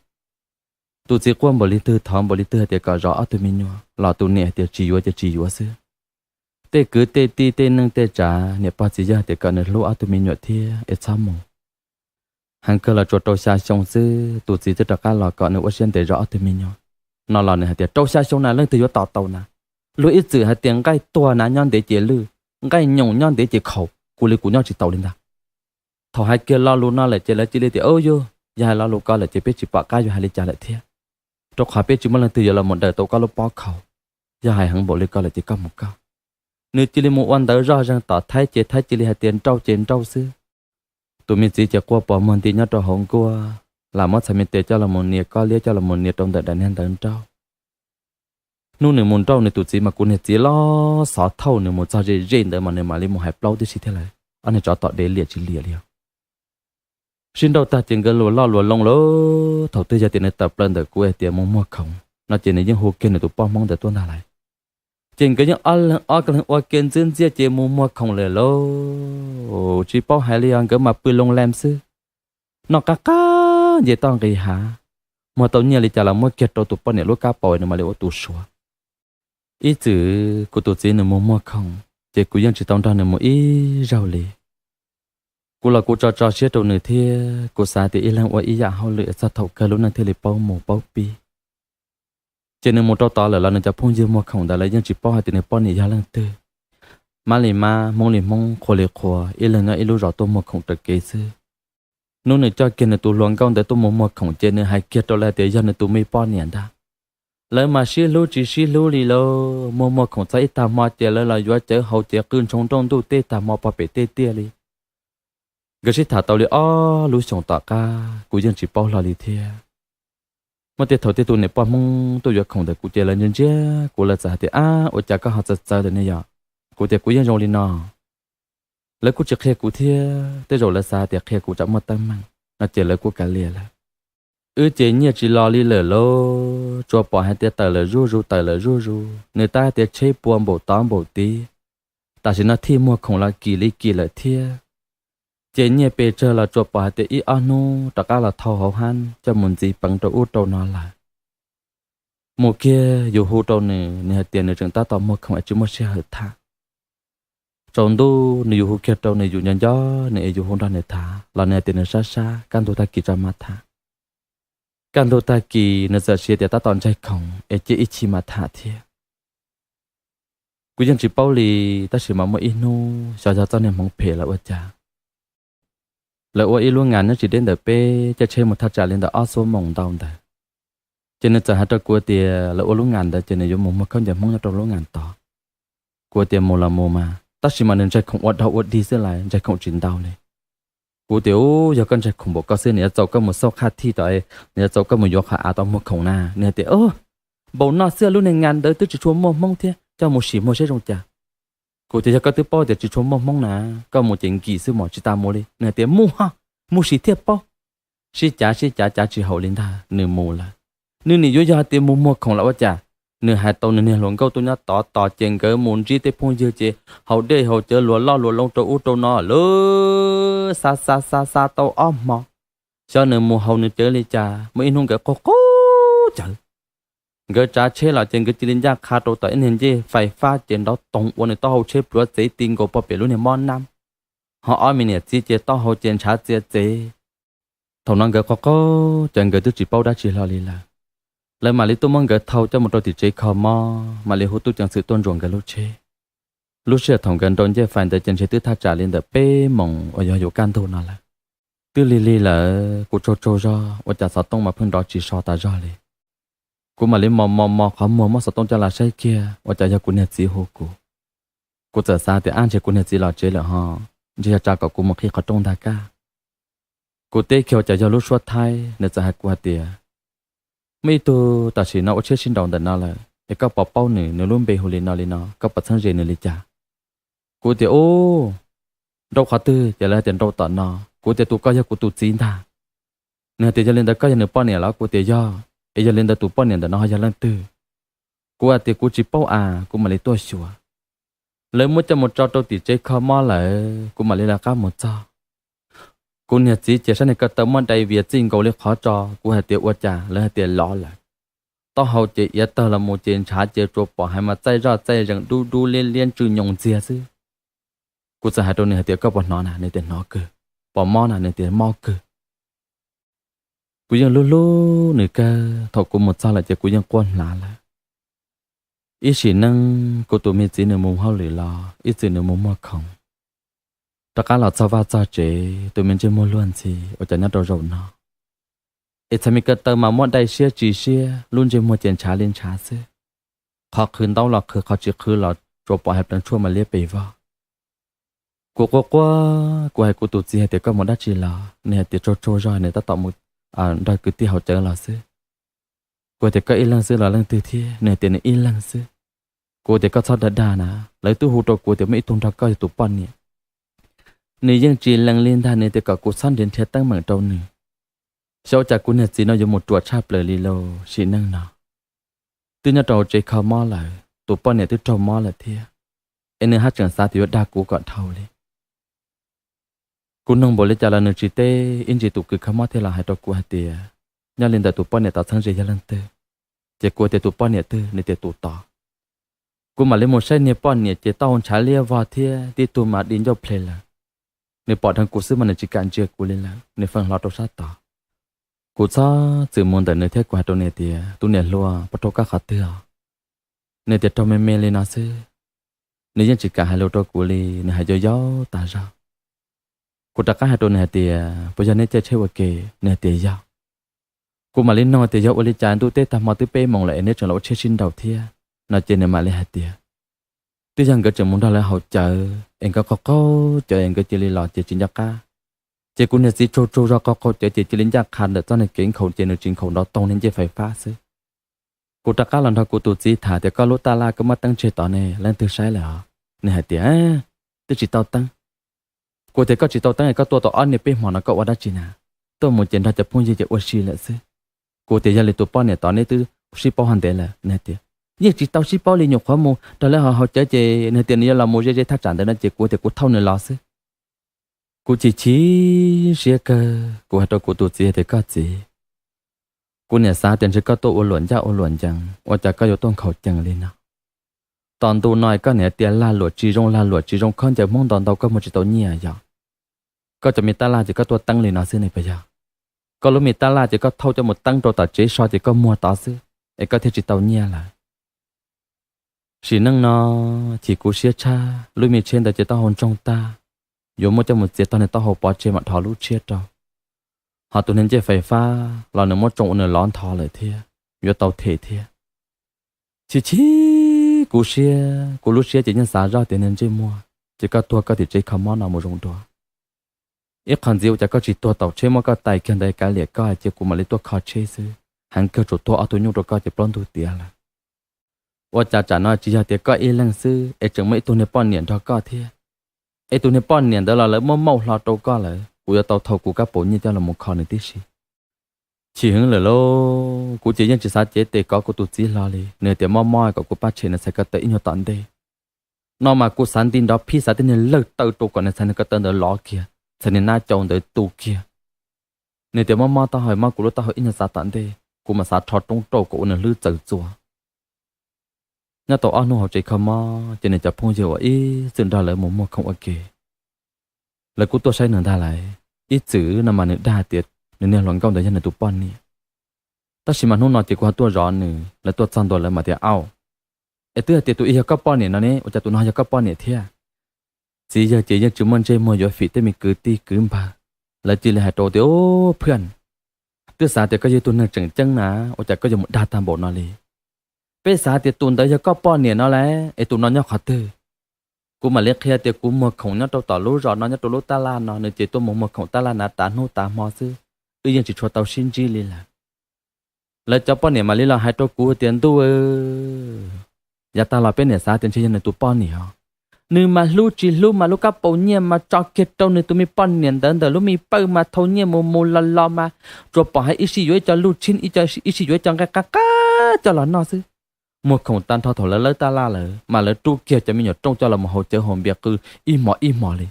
Tus txiv quaj npaum li twg thov npaum li twg hais tias kom zov ob tug me nyuam los tus niam hais tias tsis yuav ces tsis yuav xwb. Tej kwv tej tij tej neej tej tsav niam pog txiv yawg hais tias kom nws hlub ob tug me nyuam thiab es txhob mus. Heev kawg los tsuas rau xya xyoo xwb tus txiv twb rov qab los kom nws ua siab ntev zov ob tug me nyuam. No los nws hais tias rau xya xyoo na leej twg yuav tos tau na. Luag ib txwm hais tias nqaij tuag na nyob ntev ces lwj, nqaij nyoos nyob ntev ces khaus, kuv li kuv nyob tsis taus li ntag. Thaum hais kiag lo lus no lawm ces lawv cia li tias, Au yug, yog hais lo lus ko lawm ces peb tsis pom qab yuav hais li cas lawm thiab, rau qhov peb tsis muaj leej twg yuav los mus daws tau koj lub pob khaus. Yog hais heev npaum li ko lawm ces koj mus koj. Nws cia li mus ua ntawv zoj zeeg tom Thaib ces Thaib cia li hais tias nrauj ces nrauj xwb. Tus me txiv ces quaj pos muag nti nyob rau hauv nkuaj, lam muab txhais me tes coj los mus nias kob liab coj los mus nias rau ntawm daim niag ntawv nrauj. Hnub nws mus nrauj nws tus txiv mas kuv niag txiv los xov thauj nws mus txog ze ze ntawd mas nws mam li mus hais plaub tib si thiab lawm, ob niag tsov tom dev liam tsis liam li os. Sib nrauj tag ces nkawd luas loj luas loo lawm, thaum twg yog tias nws tawm plaws ntawm kuv hais tias mus muag khoom no ces nws yeej hu kiag nws tus poj Hmoob ntawd tuaj ntag lauj. Ces nkawd yeej ob leeg ob leeg ua ke ntxwb ntxiaj ces mus muag khoom lawm lauj. Tsis paub hais li os, nkawd mas pw loo lees xwb, noj qab qab nce toj nqis hav, muag tau nyiaj li cas los muab kiag rau tus poj niam lub kab paus nws mam li ua tus suav. Ib txwm kuv tus txiv nws mus muag khoom ces kuv yeej tsis tau nrog nws mus ib zaug li. Kuv los kuv tso tso siab rau nws thiab kuv xav tias ib leeg ua ib yam hauj lwm txog thaum kawg lub neej thiaj li paub mus paub pib. Ces nws mus rau tod lawm los nws cov phooj ywg muag khoom ntawd lawv yeej tsis paub hais tias nws poj niam yog leej twg. Mab li mab, Hmoob li Hmoob, qhua li qhua, ib leeg nyob ib lub zos tuaj muag khoom raws kev xwb. Hnub nws coj kiag nws tus hluas nkauj ntawd tuaj mus muag khoom ces nws hais kiag rau lawv tias yog nws tus me poj niam ntag. Lawv mas sib hlub tsis sib hlub li lauj, muag muag khoom txog ib tag hmo ces lawv los yuav cawv haus ces qw ntshoo nrooj ntuj tej tag hmo pog pem tej tiaj li. Nkawd sib tham tau li ob lub xyoos tom qab kuv yeej tsis paub hlo li thiab. Muaj tej thaum tej tus niam poj Hmoob tuaj yuav khoom ntawm kuv ces lawv ntsia ntsia kuv lawv txawm hais tias, Ab, ua cas koj ho txawv txawv lawm ne yom? Kuv tias kuv yeej zoo li no. Lawv kuj tsis qhia kuv thiab, tej zaum lawv xav hais tias qhia kuv tsam muaj teeb meem no ces lawv kuj kav liam lawm. Wb ces nyiaj tsis los li lawm lauj, tsuas pom hais tias tawm lawm zuj zus tawm lawm zuj zus, nws tab hais tias tsheb puas npaum tod npaum tid, tam sim no thij muag khoom los kim li kim lawm thiab. Ces nyiaj pes tsawg los tsuas pom hais tias ib ob hnub rov qab los thau hauv hab coj mus ntxiv peev rau ub rau no lawm. Mus kiag yus hu rau nws, nws hais tias nws tseem tab tom muag khoom es tsis muaj sij hawm tham. Tsaus ntuj nws yus hu kiag rau nws, yus nco nco nws es yus hu nrog nws tham los nws hais tias nws sab sab, kaj ntug tag kis tso mam tham. Kaj ntug tag kis nws txawm siv tias tab tom ntsaig khoom es cia ib chim mam tham thiab. Kuv yeej tsis paub li, tab sis mas muaj ib hnub xyov yog txoj niag hmoov phem lawv ua cas, lawv ua ib lub ngas nyob tsis deb ntawm peb, caij tsheb mus thaj tsam li ntawm ob xuab moos ntau ntawd. Ces nws txawm hais rau kuv tias lawv ua lub ngas ntawd ces nws yuav mus muag khaub ncaws Hmoob nyob rau lub ngas tod. Kuv tias mus los mus mas, tab sis mas nws ntsaig khoom ua dog ua dig xwb las, ntsaig khoom tsis ntau li. Kuv tias, Ub, yog koj ntsaig khoom npaum koj xwb nws yuav txaus koj mus xauj qhaj thij tod, nws yuav txaus koj mus yuav qhov av tod muag khoom na? Nws hais tias, Npaum no xwb lub niag ngas ntawd twb tsis tshua muaj Hmoob thiab, coj mus sim muag seb zoo cas. Kuv tias, Yog koj twb paub tias tsis tshua muaj Hmoob na, koj mus ces nkim xwb mos, tsis tas mus li. Nws hais tias, Mus ho, mus sim thiaj paub. Sib cav sib cav cav tsis haum li ntag, nws mus lawm. Nws nim yuav yog hais tias mus muag khoom los ua cas? Nws hais tau nws niag hluas nkauj tuaj nyob tod tos ces nkawd mus ntsib tej phooj ywg ces haus dej haus cawv luas loj luas loo rau ub rau no lawm, xa xa xa xa tau ob hmo. Xyov nws mus haus nws cawv li cas, muaj ib hnub nkawd qaug qaug cawv. Nkawd tsav tsheb los ces nkawd cia li ncaj qha rau tom ib niag ncej fais fab ces nrov toog ua nws taub hau tsheb pluav txev ti nkaus pog pem lub niag mob nab. Ho ob me niam txiv ces taub hau ces ntshav txia txev. Thaum no nkawd qaug qaug cawv, nkawd twb tsis paub dab tsi hlo li lawm. Lawv mam li tuaj muab nkawd thau coj mus rau tim tsev kho mob, mam li hu tub ceev xwm tuaj ntsuas nkawd lub tsheb. Lub sij hawm thaum nkawd nrau ncej fais ntawd ces ntshe twb thaj tsam li ntawm peb moos uas yog yuav kaj ntug no lawm. Twb lig lig lawm, kuv tsaug tsaug zog ua cas xov tooj mas pheej nrov tsis so tas zog li. Kuv mam li mos mos mos qhov muag muab xov tooj coj los saib kiag ua cas yog kuv niag txiv hu kuv. Kuv txawm xav tias ab ntshe kuv niag txiv los tsev lawm ho, ntshe yog tsa kom kuv mus qhib qhov rooj ntag kab. Kuv teb kiag ua cas yog lub suab Thaib, nws txawm hais kuv hais tias, muaj ib tug tam sim no ua tshiab sib nraus ntawm no lawm es koj puas paub nws, nws lub npe hu li no li no, koj puas txheeb ze nws li cas? Kuv tias u, nrau qhov twg? Ces lawv hais tias nrau tom no. Kuv tias tus ko yog kuv tus txiv ntag. Nws hais tias yog li ntawd koj yog nws poj niam los? Kuv tias yog. Es yog li ntawd tus poj niam ntawm no ho yog leej twg? Kuv hais tias kuv tsis paub as, kuv mam li tuaj xyuas. Lawv muab coj mus tso rau tim tsev kho mob lawm, kuv mam li lawv qab mus txog. Kuv niag txiv ces sab niag ko taw muab dai vias txij nkaus li qhov tso, kuv hais tias ua cas, lawv hais tias lov lawm. Taub hau ces iav tawg los mus ces ntshav ces tsuas pom hais mas txaij zoj txaij zees dub dub liab liab ntswj nyoos ntxiag xwb. Kuv txawm hais rau nws hais tias koj puas hnov na? Nws tias hnov kawg. Puas mob na? Nws tias mob kawg. Kuv yeej hlub hlub nws kawg, thaum kuv mus txog lawm ces kuv yeej quaj hnav lawm. Ib sim neej kuv tus me txiv nws mus hauj lwm los ib txwm nws mus muag khoom, rov qab los txog vaj txog tsev tus me ntsej muag luag ntxhi ua cas nyob rau zaum no. Es txhais me ko taw mas muab dai siab tsis siab, lub ntsej muag ces ntshav li ntshav xwb. Qhov qhwv ntaub los qhwv, qhov tsis qhwv los tsuas pom hais pleev tshuaj mas liab pes vog. Kuv quaj quaj, kuv hais kuv tus txiv hais tias koj mus dab tsi los? Nws hais tias tsaug tsaug zog nws tab tom mus nrog kwv tij haus cawv los xwb. Kuv hais tias koj ib leeg xwb los leej twg thiab? Nws hais tias nws ib leeg xwb. Kuv tias koj txhob dag dag na, lawv twb hu rau kuv tias muaj ib tug nrog koj yog tus poj niam. Nws yeej tsis lees li ntag, nws tias kom kuv txhob nrhiav nrhiav teeb meem rau nws. Xyov ua cas kuv niag txiv no yuav mus ruam tshaj plaws li lauj, sim neej no twb nyob rau hauv tsev kho mob lawm, tus poj niam twb raug mob lawm thiab, es nws haj tseem xav tias yuav dag kuv kom dhau li. Kuv noog npaum li cas los nws tsis teb, ib ntsis tus kws kho mob thiaj los hais rau kuv hais tias nyob li ntawm tus poj niam tod txheeb ze yog leej twg. Ces kuv tias tus poj niam twg? Nws tias tus tod. Kuv mam li mus saib niag poj niam ces taub hau ntshav liab vog thiab tib tug mas di ncauj ple lawm. Nws pom dheev kuv xwb mas nws tsis kam ntsia kuv li lawm, nws feej hlo rau sab tod. Kuv txhob txwm mus ntawm nws thiab kuv hais rau nws tias tus niam hluas, puas raug koj qhov twg os? Nws tias raug me me li no xwb. Nws yeej tsis kam hais lus rau kuv li, nws hais yau yau tas zog. Kuv rov qab hais rau nws hais tias puas yog neb caij tsheb ua ke? Nws hais tias yog. Kuv mam li nug tias yog ua li cas ntuj teb tag hmo twb peb moos lawm es neb tseem los ua tshiab sib nraus thiab no? Ces nws mam li hais tias twb yog nkawd tseem mus nrog lawv haus cawv es nkawd qaug qaug cawv es nkawd cia li los ces tsis nco qab. Ces kuv niag txiv tsaug tsaug zog qaug qaug cawv ces cia li ncaj qha ntawm txoj niag kev nkhaus ces nws tsis nkhaus nrov toog niag ncej fais fab xwb. Kuv rov qab los nrog kuv tus txiv tham tias koj lub taj laj koj muab teeb tseg tod ne, leej twg saib lawm os? Nws hais tias twb tsis tau teeb. Kuv tias koj tsis tau teeb es koj tuaj tau ob niag peb hmo no koj ua dab tsi na? Tuaj mus ces nrog cov phooj ywg ces ua si lawm xwb. Kuv tias yog li tus poj niam tod neb twb sib paub hov ntev lawm? Nws hais tias yeej tsis tau sib paub li, nyuam qhuav mus nrog lawv haus haus cawv ces nws tias nws yuav los mus ze ze thaj tsam ntawd no ces kuv tias kuv thauj nws los xwb. Kuv chim chim siab kawg, kuv hais rau kuv tus txiv hais tias koj txiv, kuv niam xav tias ntshe koj tuaj ua luam ncaj ua luam ncees ua cas koj yuav tuaj nkhaus cees li no. Tos ntu no koj niam tias lag luam tsis zoo, lag luam tsis zoo, khaub ncaws Hmoob nto ntau koj muag tsis tau nyiaj yom. Koj cov me tab laj ces koj tuaj teeb li no xwb ne puas yog? Koj lub me tab laj ces koj thauj coj mus teeb rau tom tsev so ces koj muag tod xwb es koj thiaj tsis tau nyiaj lawm. Sim neej no chim kuv siab tshaj, lub me tsheb ntawd ces taub hau ntsoog tag, yuav muab coj mus txiav tog niag taub hau pov tseg mam dhos lub tshiab rau. Ho tus niag ncej fais fab los nws muab tsoo ua nws lov nthov lawm thiab, yuav tau them thiab. Chim chim kuv siab, kuv lub siab ces yeej xav zoj tias niag ntsej muag, ces koj tuag koj tim tsev kho mob no mus zoo dua. Ib qho ntxiv ua cas koj tsis tuag taus tsheb muab koj tais kiag ntawd kav liam koj ces kuv mam li tuaj kho tsheb xwb, heev kawg tsuas tuag ob tug nyuj rau koj ces plaub ntug tiav lawm. Ua cas tsam no tsis yog tias koj ib leeg xwb es tseem muaj ib tug niag poj niam nrog koj thiab. Es tus niag poj niam ntawd los lawv muab mauj hlo rau koj lawm, kuv yuav tau thau kuv kab paus nyiaj coj los mus kho nws tib si. Chim heev lawm lauj, kuv ces yeej tsis xav cev tes kov kuv tus txiv hlo li, nws tias mob mob kom kuv pab tshem nws txhais ko taw ib nyuag tom ntej. No mas kuv xav nti nrov phib xav tej niag lawg taw rau kom nws txhais niag ko taw ntawd lov kiag, txhais niag nab cau ntawd tu kiag. Nws tias mob mob taub hau, mob kuv lub taub hau ib nyuag xav tom ntej, kuv mam xav rho roob rauj kom ua nws hlwb txaws txuas. Nyob tau ob hnub hauv tsev kho mob ces nws cov phooj ywg uas ib txwm nrog lawv mus muag khoom ua ke, lawv kuj tuaj saib nws ntag lauj. Ib txwm no mas nws dag tias nws niag hluas nkauj ntawd yog nws tus poj niam. Tab sis mas hnub no ces kuv ho tuaj zov nws, lawv tuaj txog ntua lawv mas tias, Au, es twb hais tias tus ib yog koj poj niam no ne, ua cas tus no yog koj poj niam thiab? Txiv yawg ces yeej tsis muaj ntsej muag yuav fim tej me kwv tij kwv npawg, lawv cia li hais rau tias, Ub, phwj, twb xav tias koj yog ib tug neeg tseem ceeb na, ua cas koj yuav mus dag tag npaum no li? Peb xav tias tus ntawd yog koj poj niam no las, es tus no nyob qhov twg? Kuv mam li qhia tias kuv muag khoom nyob rau tom lub zos no, nyob rau lub taj laj no, nws ces tuaj mus muag khoom taj laj na tas hnub tas hmo xwb, wb yeej tsis tshua tau sib ntsib li lawm. Lawv cov poj niam mam li los hais rau kuv tias, Ntuj, yav tag los peb niam xav tias ntshe yog nws tus poj niam os. Nws mas hlub tsis hlub mas lub kab paus nyiaj mas tso kiag rau nws tus me poj niam ntawd ntawm lub me pawj mas thau nyiaj mus mus los los mas tsuas pom hais ib sij yuav ib co luj tshib, ib sij yuav ib co nqaij qab qab coj los noj xwb. Muag khoom tag nrho thaum lawv lawb taj laj lawm mas lawv rub kiag cov me nyuam rooj coj los mus haus cawv haus npias qw ib hmos ib hmos li.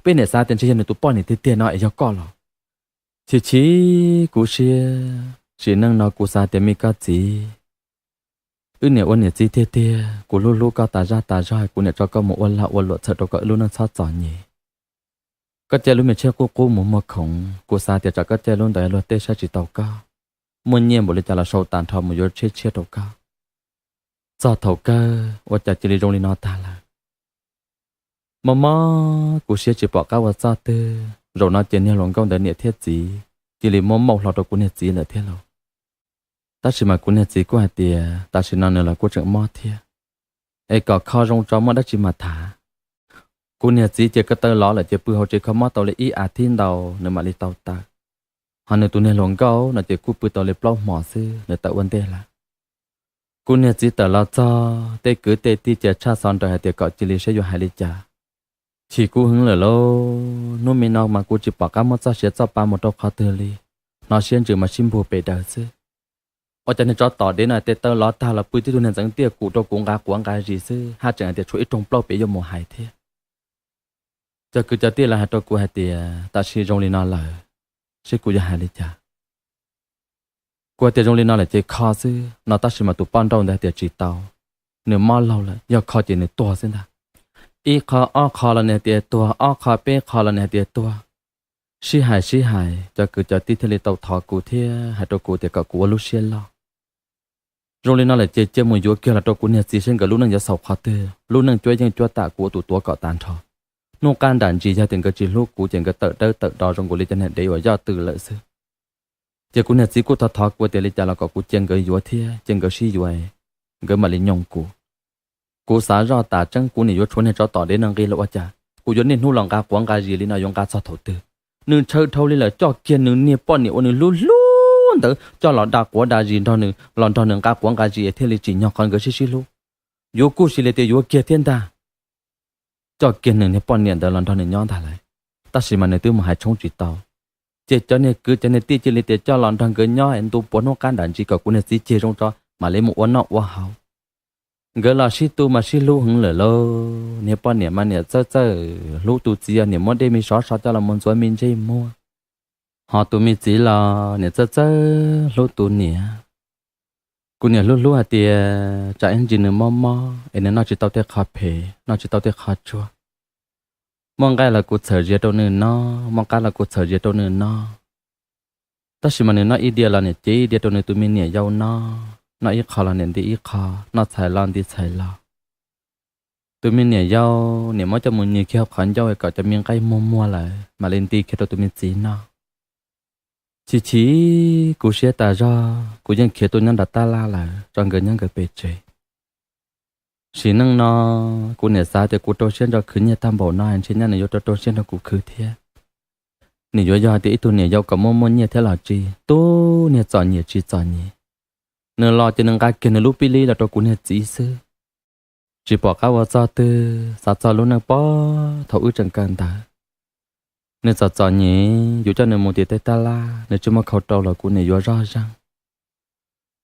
Peb niam xav tias ntshe yog nws tus poj niam tiag tiag no es yog koj los? Chim chim kuv siab, sim neej no kuv xav tias me koj txiv, wb niam ua niam txiv tiag tiag, kuv hlub hlub koj tas zaj tas zog, kuv niam tso koj mus ua lag ua luam txhawm rau koj wb lub neej txhob txom nyem. Koj caij lub me tsheb qub qub mus muag khoom, kuv xav tias tsam koj caij lub ntawd luag tej saib tsis taus koj, muaj nyiaj npaum li cas los sau tas nrho mus yuav tsheb tshiab rau koj. Txog thaum kawg ua cas cia li zoo li no tag lawm. Mob mob kuv siab tsis pom qab ua txoj twg, zaum no ces niag hluas nkauj ntawd niam thiab txiv cia li muab mauj hlo rau kuv niag txiv lawm thiab lauj. Tab sis mas kuv niag txiv kuj hais tias tam sim no nws los kuj tseem mob thiab, es kom kho zoo tso muaj dab tsi mas tham. Kuv niag txiv ces ko taw lov lawm ces pw hauv tsev kho mob tau li ib as thiv ntau nws mam li tau tawm. Ho nws tus niag hluas nkauj no ces kuj pw tau li plaub hmos xwb nws tawm ua ntej lawm. Kuv niag txiv tawm los txog, tej kwv tej tij ces tshaj xov nraws hais tias kom cia li saib yuav hais li cas. Chim kuv heev lawm lauj, hnub me no mas kuv tsis pom qab muab txoj sia txoj pa mus rau qhov twg li, hnov siab ntsws mas sib npuag pes daws xwb. Ua cas niag tsov tom dev no tes taw lov tag los pw tib tug niag ntxeev tiaj kum rau kuv nqa quav nqa zis xwb, haj tseem hais tias tshuav ib rooj plaub pem yuav mus hais thiab. Cov kwv cov tij lawv hais rau kuv hais tias tam sim zoo li no lawm, seb kuv yuav hais li cas. Kuv hais tias zoo li no lawm ces kho xwb no, tab sis mas tus poj nrauj ntawd hais tias tsis tau, nws mob laug lawm, yog kho ces nws tuag xwb ntag. Ib qho ob qho los nws hais tias tuag, ob qho peb qho los nws hais tias tuag. Sib hais sib hais cov kwv cov tij thiaj li tau thov kuv thiab hais rau kuv tias kom kuv ua lub siab loj. Zoo li no lawm ces cia mus yuav kiag los rau kuv niag txiv seb nkawd lub neej yuav xaus qhov twg, lub neej cuab yeej cuab tam kuv ua tus tuav kom tas nrho. Hnub qab nram ntsis yog tias nkawd tsis hlub kuv ces nkawd tawm dawb tawm do zoo nkaus li cov niag dev uas yoj tw lawm xwb. Ces kuv niag txiv kuj thov thov kuv tias li cas los kom kuv cia nkawd yuav thiab cia nkawd sib yuav, nkawd mam li nyoos kuv. Kuv xav zoj tas tseeb kuv nim yuav tshuav niag tsov tom dev no nqi los ua cas, kuv yuav niaj hnub los nqa quav nqa zis li no yuav nqa txog thaum twg? Nws ntshaw dhau li lawm, coj kiag nws niag poj niam uas nws hlub hlub ntawd coj los da quav da zis nrog nws, los nrog nws nqa quav nqa zis thiaj li tsim nyog qhov nkawd sib sib hlub. Yuav kuj xis li tias yuav kiag thiab ntag. Coj kiag nws niag poj niam ntawd los nrog nws nyob ntag lauj, tab sis mas nws twb mus hais tshoob tsis tau. Ces cov niag kwv cov niag tij cia li tias coj los nrog nkawd nyob es ntu puav hnub qab nram ntsis kom kuv niag txiv ceg zoo tso mam li mus ua noj ua haus. Nkawd los sib tu mas sib hlub heev lawm lauj, niag poj niam mas niam txawj txawj hlub tus txiv, niam muab dej me sov so coj los mus ntxuav me ntsej muag. Ho tus me txiv los niam txawj txawj hlub tus niam. Kuv niam hlub hlub hais tias tsam ib ntsis nws mob mob es nws noj tsis tau tej qho phem, noj tsis tau tej qho tsuag, muaj nqaij los kuv txhawm ziav rau nws noj, muaj qab los kuv txhawm ziav rau nws noj. Tab sis mas nws noj ib diav los niam cev ib diav rau nws tus me niam yau noj, noj ib qho los niam nti ib qho, noj txhais los nti txhais los. Tus me niam yau niam muab coj mus nyws kiag hauv qhov ncauj kom cov me nqaij muag muag lawm mam li nti kiag rau tus me txiv noj. Chim chim kuv siab tas zog, kuv yeej khiav tuaj nyob nram tab laj lawm tso nkawd nyob nkawd pem tsev. Sim neej no kuv niam xav tias kuv rau siab ntso khwv nyiaj tag npaum no ntshe nyaj nws yuav rau rau siab nrog kuv khwv thiab. Nws yuav yog hais tias ib tug niam yau kom muaj muaj nyiaj thiab los tsis, tub niag txom nyem tsis txom nyem, nws los ces nws nqa kiag nws lub pib lib los rau kuv niag txiv xwb. Tsis pom qab ua txoj twg, xav txog lub neej pob thaum wb tseem kawm ntawv. Nws txom txom nyem, yus coj nws mus tim tej tab laj nws tsis muaj khau rau los kuv niam yuav zoj zeeg.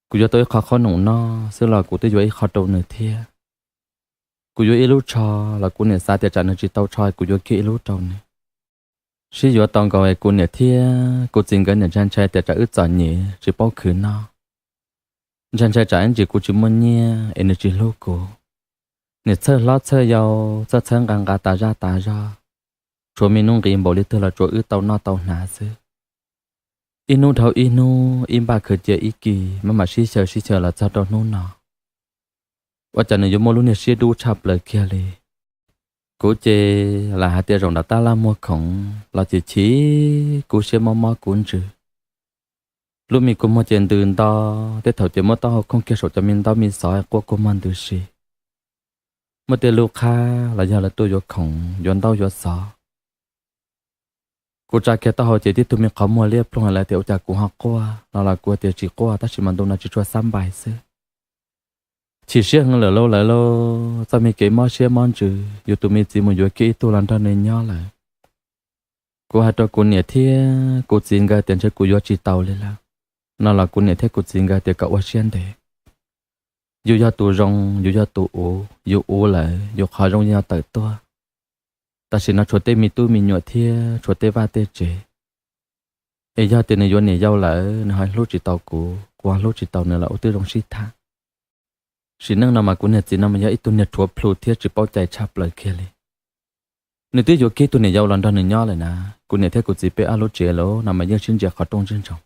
Kuv yuav tau ib qho qhob noom noj xwb los kuv twb yuav ib qho rau nws thiab. Kuv yuav ib lub tsho los kuv niam xav tias tsam nws tsis tau tsho kuv yuav kiag ib lub rau nws. Sib yuav tau nkaus es kuv niam thiab kuv txiv nkawd niam ntshai ntshai tias tsam wb txom nyem tsis paub khwv noj, ntshai ntshai tsam ib ntsis kuv tsis muaj nyiaj es nws tsis hlub kuv. Niam txhawj hlob txhawj yau, txhawj txhawj nqa nqa tas zaj tas zog, tshuav me hnub nqi npaum li twg los tsuas wb tau noj tau hnav xwb. Ib hnub dhau ib hnub, ib npaj khaws cia ib kis, maj mam sib xyaw sib xyaw los txog rau hnub no. Ua cas nws yuav muaj lub niag siab dub tshaj plaws kiag li. Kuv ces lam hais tias zaum nram tab laj muag khoom los ces chim, kuv siab mob mob kuv ntsws. Lub me kua muag ces ntws nto, tej thaum ces muab taub hau khooj kiag saum cov me ntaub me xov quaj kua muag ntws si. Muaj tej lub qhab los yog lawv tuaj yuav khoom yuav ntaub yuav xov. Kuv tsa kiag taub hau ces tib tug me qhov muag liab ploog lawm tias ua cas kuv ho quaj no los kuv tias tsis quaj tab sis mas ntu no tsis tshua xab npais xwb. Chim siab heev lawm lauj lawv lauj, txoj me kev mob siab mob ntsws, yus tus me txiv mus yuav kiag ib tug los nrog nws nyob lawm. Kuv hais rau kuv niam thiab kuv txiv nkawd tias ntshe kuv yuav tsis taus li lawm no los kuv niam thiab kuv txiv nkawd tias kom ua siab ntev. Yus yog tus zoo, yus yog tus uv, yus uv lawm yus qhov zoo yeej yuav tawm tuaj. Tam sim no tshuav tej me tub me nyuam thiab tshuav tej vaj tej tsev. Es yog tias nws yuav niam yau lawm nws ho hlub tsis tau kuv, kuv ho hlub tsis tau nws los ua twb zoo sib tham. Sim neej no mas kuv niag txiv no mas yog ib tug niag rhuav plhu thiab tsis paub cai tshaj plaws kiag li. Nws twb yuav kiag tus niam yau los nrog nws nyob lawm na, kuv niam thiab kuv txiv peb ob lub tsev lawm no mas yeej sib ntsia qhov rooj ntsej ntsoov.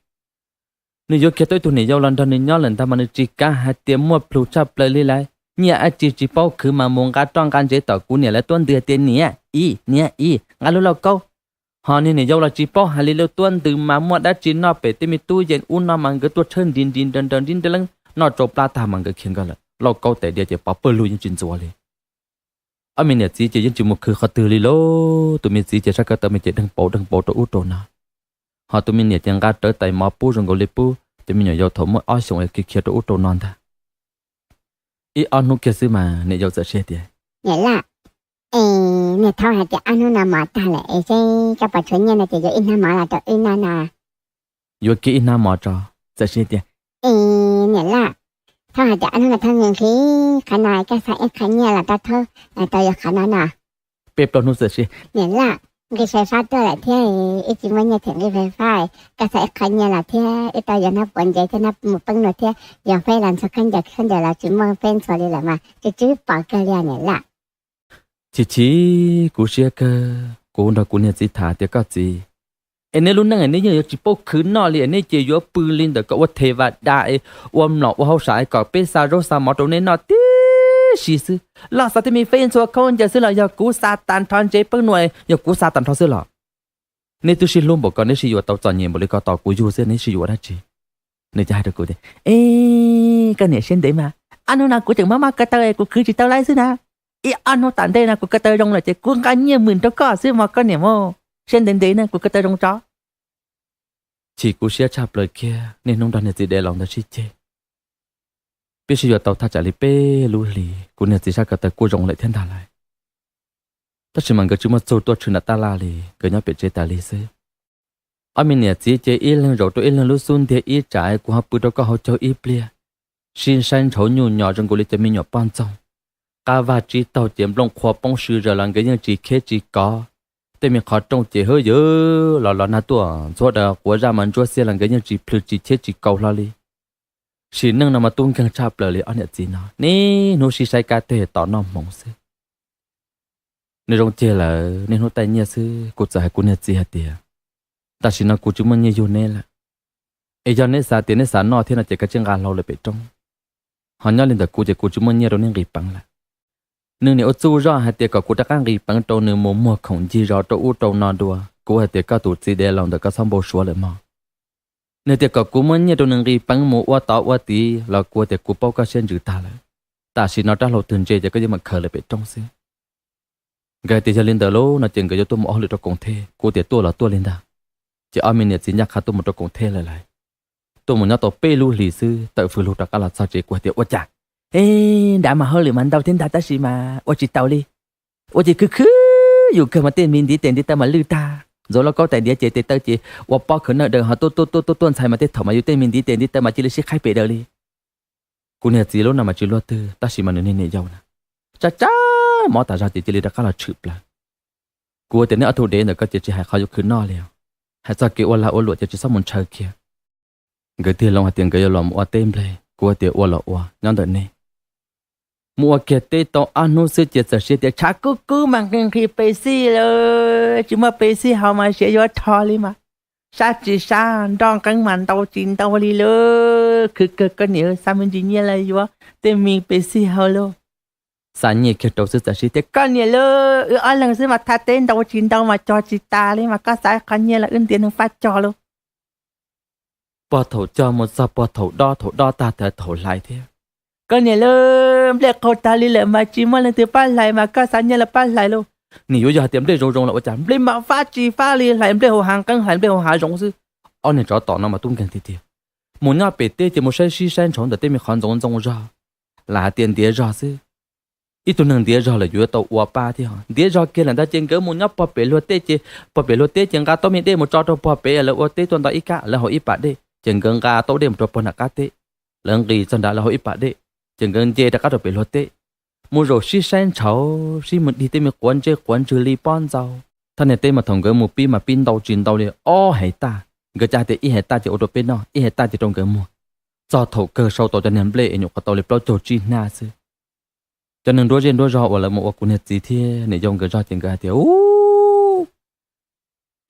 Nws yuav kiag tau ib tug niam yau los nrog nws nyob lawm ntag mas nws tsis kav hais tias muaj plhu tshaj plaws li lawm, nyiaj dab tsi tsis paub khwv mas mus nqa roj nqa ntsev tom kuv niam lawv tuab ntws tias niam ib, niam ib, nqa lub lauj kaub. Ho niag niam yau los tsis paub hais li, lawv tuab ntws mas muaj dab tsi noj pem tej me tub yees ub no mas nkawd tuaj tshawb nris nris nraws nraws nris nraws leeb noj tsau plab tag mas nkawd khiav nkawd lawm, lauj kaub tais diav ces pov pawg lug yeej tsis ntxuav li. Ob me niam txiv ces yeej tsis mus khwv qhov twg li lauj, tus me txiv ces sab ko taw me ces deeg pauv deeg pauv rau ub rau no, ho tus me niam ces nqa rawv tais mov pub zoo nkaus li pub cov me nyuam yaus thaum muaj ob xyoos khiav khiav rau ub rau no ntag. Ib ob hnub kiag xwb mas niam yau txawm sib tias, niam laj, es niag thaub hais tias ob hnub no mov tag lawm es seb koj puas tshuav nyiaj no ces yuav ib hnab mov los rau wb noj no. Yuav kiag ib hnab mov tso, txawm sib tias, es niam laj, thaub hais tias ob hnub no thaub nqhis nqhis qhov no, koj xa ib qho nyiaj los rau thaub, tau yuav qhov no no. Peb plaub hnub txawm sib, niam laj, nqi fais fab tuaj lawm thiab, wb tsis muaj nyiaj them nqi fais fab, koj xa ib qho nyiaj los thiab wb tau yuav hnab puav ntsev thiab hnab mus peeb luag thiab, yuav feb los ntxhua khaub ncaws, khaub ncaws los tsis muaj feb ntxhua li lawm mas tsw tsw pom kawg li niam laj. Chim chim kuv siab kawg, kuv nrog kuv niag txiv tham tias koj txiv, es neb lub neej neb yeej yuav tsis paub khwv noj li, neb ces yuav pw li ntawm koj ua them vaj dam, ua mlom ua hauj sam kom peb xa zaub xa mov rau neb noj tib si xwb los xav tej me feb ntxhua khaub ncaws xwb los yog kuv xa tag nrho ntsev peeb luag, yog kuv xa tag nrho xwb los. Neb twb sib hlub npaum ko neb sib yuav tau txom nyem npaum li ko tos kuv yug xwb neb sib yuav dab tsi? Nws ces hais rau kuv tias, e, koj niam siab ntev mas, ob hnub no kuv tseem mob mob ko taw kuv khwv tsis tau lawm xwb na. Ib ob hnub tom ntej no kuv ko taw zoo lawm ces kuv nqa nyiaj mwm rau koj xwb mog koj niam mog, siab ntev ntev na kuv ko taw zoo tso. Chim kuv siab tshaj plaws kiag, niaj hnub nrog niag txiv dev laus ntawd sib ceg. Peb sib yuav tau thaj tsam li peb lub hlis, kuv niag txiv sab ko taw kuj zoo lawm thiab ntag lauj. Tab sis mas nkawd tsis muaj txuj tuaj tshwm nram tab laj li, nkawd nyob pem tsev tas li xwb. Ob me niam txiv ces ib leeg zaum rau ib leeg lub xub ntiag ib tsam, kuv ho pw rau koj hauv caug ib pliag, sib saib ntshauv nyuj nyos zoo nkaus li cov me nyuam poj ntxoog. Qab vaj tsib taug ces nplooj qhuav poob sw zaws los nkawd yeej tsis kheb tsis kov. Tej me qhov rooj ces hwb yws los los nag tuaj ntxhuab daws quav zaj mas ntsuab xiab los nkawd yeej tsis plhws tsis cheb tsis kaus hlo li. Sim neej no mas tub nkeeg tshaj plaws li ob niam txiv no, niaj hnub sib saib kab teg tos noj hmoov xwb. Nws zoo ceg lawm, niaj hnub taij nyiaj xwb, kuv txawm hais kuv niag txiv hais tias, tam sim no kuv tsis muaj nyiaj yug neb lawm, es yog neb xav tias neb xav noj thiab no ces kav tsij nqa hlau lawm pem roob, ho nyob li ntawm kuv ces kuv tsis muaj nyiaj rau neb nqis peev lawm. Nws niam ua txuj zoj hais tias kom kuv rov qab nqis peev rau nws mus muag khoom ncig zos rau ub rau no dua, kuv hais tias koj tus txiv dev laus ntawm koj txhob npau suav lawm mog. Nws tias kom kuv muab nyiaj rau nws nqis peev mus ua tod ua tid los kuv tias kuv paub koj siab ntsws tag lawm. Tam sim no rab hlau twg ntse ces koj yeej mam khaws lawm pem roob xwb. Nkawd tias yog li ntawd lauj no ces nkawd yuav tuaj mus ob hauj lwm rau koom thej, kuv tias tuaj los tuaj li ntag. Ces ob me niam txiv ncaj qha tuaj mus rau koom thej lawm lauj. Tuaj mus nyob tau peb lub hlis xwb tawm fws lug rov qab los txog tsev, kuv hais tias ua cas, e, nrad mas hauj lwm mas ntau thiab ntag tab sis mas ua tsis taus li. Ua ces khwv khwv yus kawg mas tej me ntiv tes ntiv taw mas lwj tag, ntxuav lauj kaub tais diav ces tes taw ces ua pob khawv nawj daws ho tuaj tuaj tuaj tuaj ntxhais mas tej thaum mas yus tej me ntiv tes ntiv taw mas cia li sib qhaib pem daws li. Kuv niag txiv lub no mas tsis luaj twg tab sis mas nws niag niam yau na, tsab tsab mob tas zog ces cia li rov qab los tshwm plaws. Kuv tias neb ob tug dev ntawm koj ces tsis hais qhov yuav khwv noj li os, hais txog kev ua lag ua luam ces tsis txhob mus ntshaw kiag. Nkawd tig loo hais tias nkawd yuav los mus ua teb nplej, kuv tias ua los ua nyob ntawm nej. Mus ua kiag teb tau ob hnub xwb ces txawm siab tias tshav kub kub mas nqhis nqhis pes xij lawm, tsis muaj pes xij haus mas siav yuav rho li mas. sab tsis sab, nroj nqeeb mas ntau tsis ntau li lauj. Khwv kawg, koj niam, xav me ntsis nyiaj los yuav tej me pes xij hauv lauj. Xa nyiaj kiag rau xwb txawm sib tias, koj niam lauj, wb ob leeg xwb mas thaj teb ntau tsis ntau mas cog tsis tas li, mas koj xa qhov nyiaj los wb ntiav neeg faj cog lauj. Puag thaum cog mus txog puag thaum dob, thaum dob tag thaum hlais thiab. Koj niam lauj, nplej qaug tag li lawm mas tsis muaj leej twg pab hlais, mas koj xa nyiaj los pab hlais lauj. Nim yuav yog hais tias nplej zoo zoo los ua cas, nplej mas fab tsis fab li, hlais nplej hauv hav nqeeb, hlais nplej hauv hav zoov xwb. Ob niag tsov tom no mas tub nkeeg tiag tiag. Mus nyob pem teb ces mus saib sib saib ntshauv ntawm tej me qhov ntxoov ntxoo zog, lam hais tias ntiav zog xwb. Ib tug neeg ntiav zog lawm yuav tau ua pab thiab. Ntiav zog kiag lawm ntag ces nkawd mus nyob puag pem luag teb ces, puag pem luag teb ces nqa taub me dej mus tso rau puag pem, lawv ua teb tuaj nto ib kab, lawv haus ib pas dej ces nkawd nqa taub dej mus rau puag nram qab teb, lawv nqis txog nrad lawv haus ib pas dej, ces nkawd nce rov qab rau pem luag teb, mus zaum sib saib ntshauv, sib mus dig tej me quav ntsej quav ntswg li pob ntxaus. Thaj niag teb mas thaum nkawd mus pib mas pib ntau tsis ntau li ob hais taj, nkawd caj tias ib hais taj ces ua rau peb noj, ib hais taj ces rau nkawd muag. Txog thaum kawg sau tau cov niag nplej es nyuam qhuav tau li plaub caug tsib hnab xwb. Cov neeg nruab zej nruab zog uas lawv mus ua kuv niag txiv thiab niam yau nkawd zog ces nkawd hais tias, u,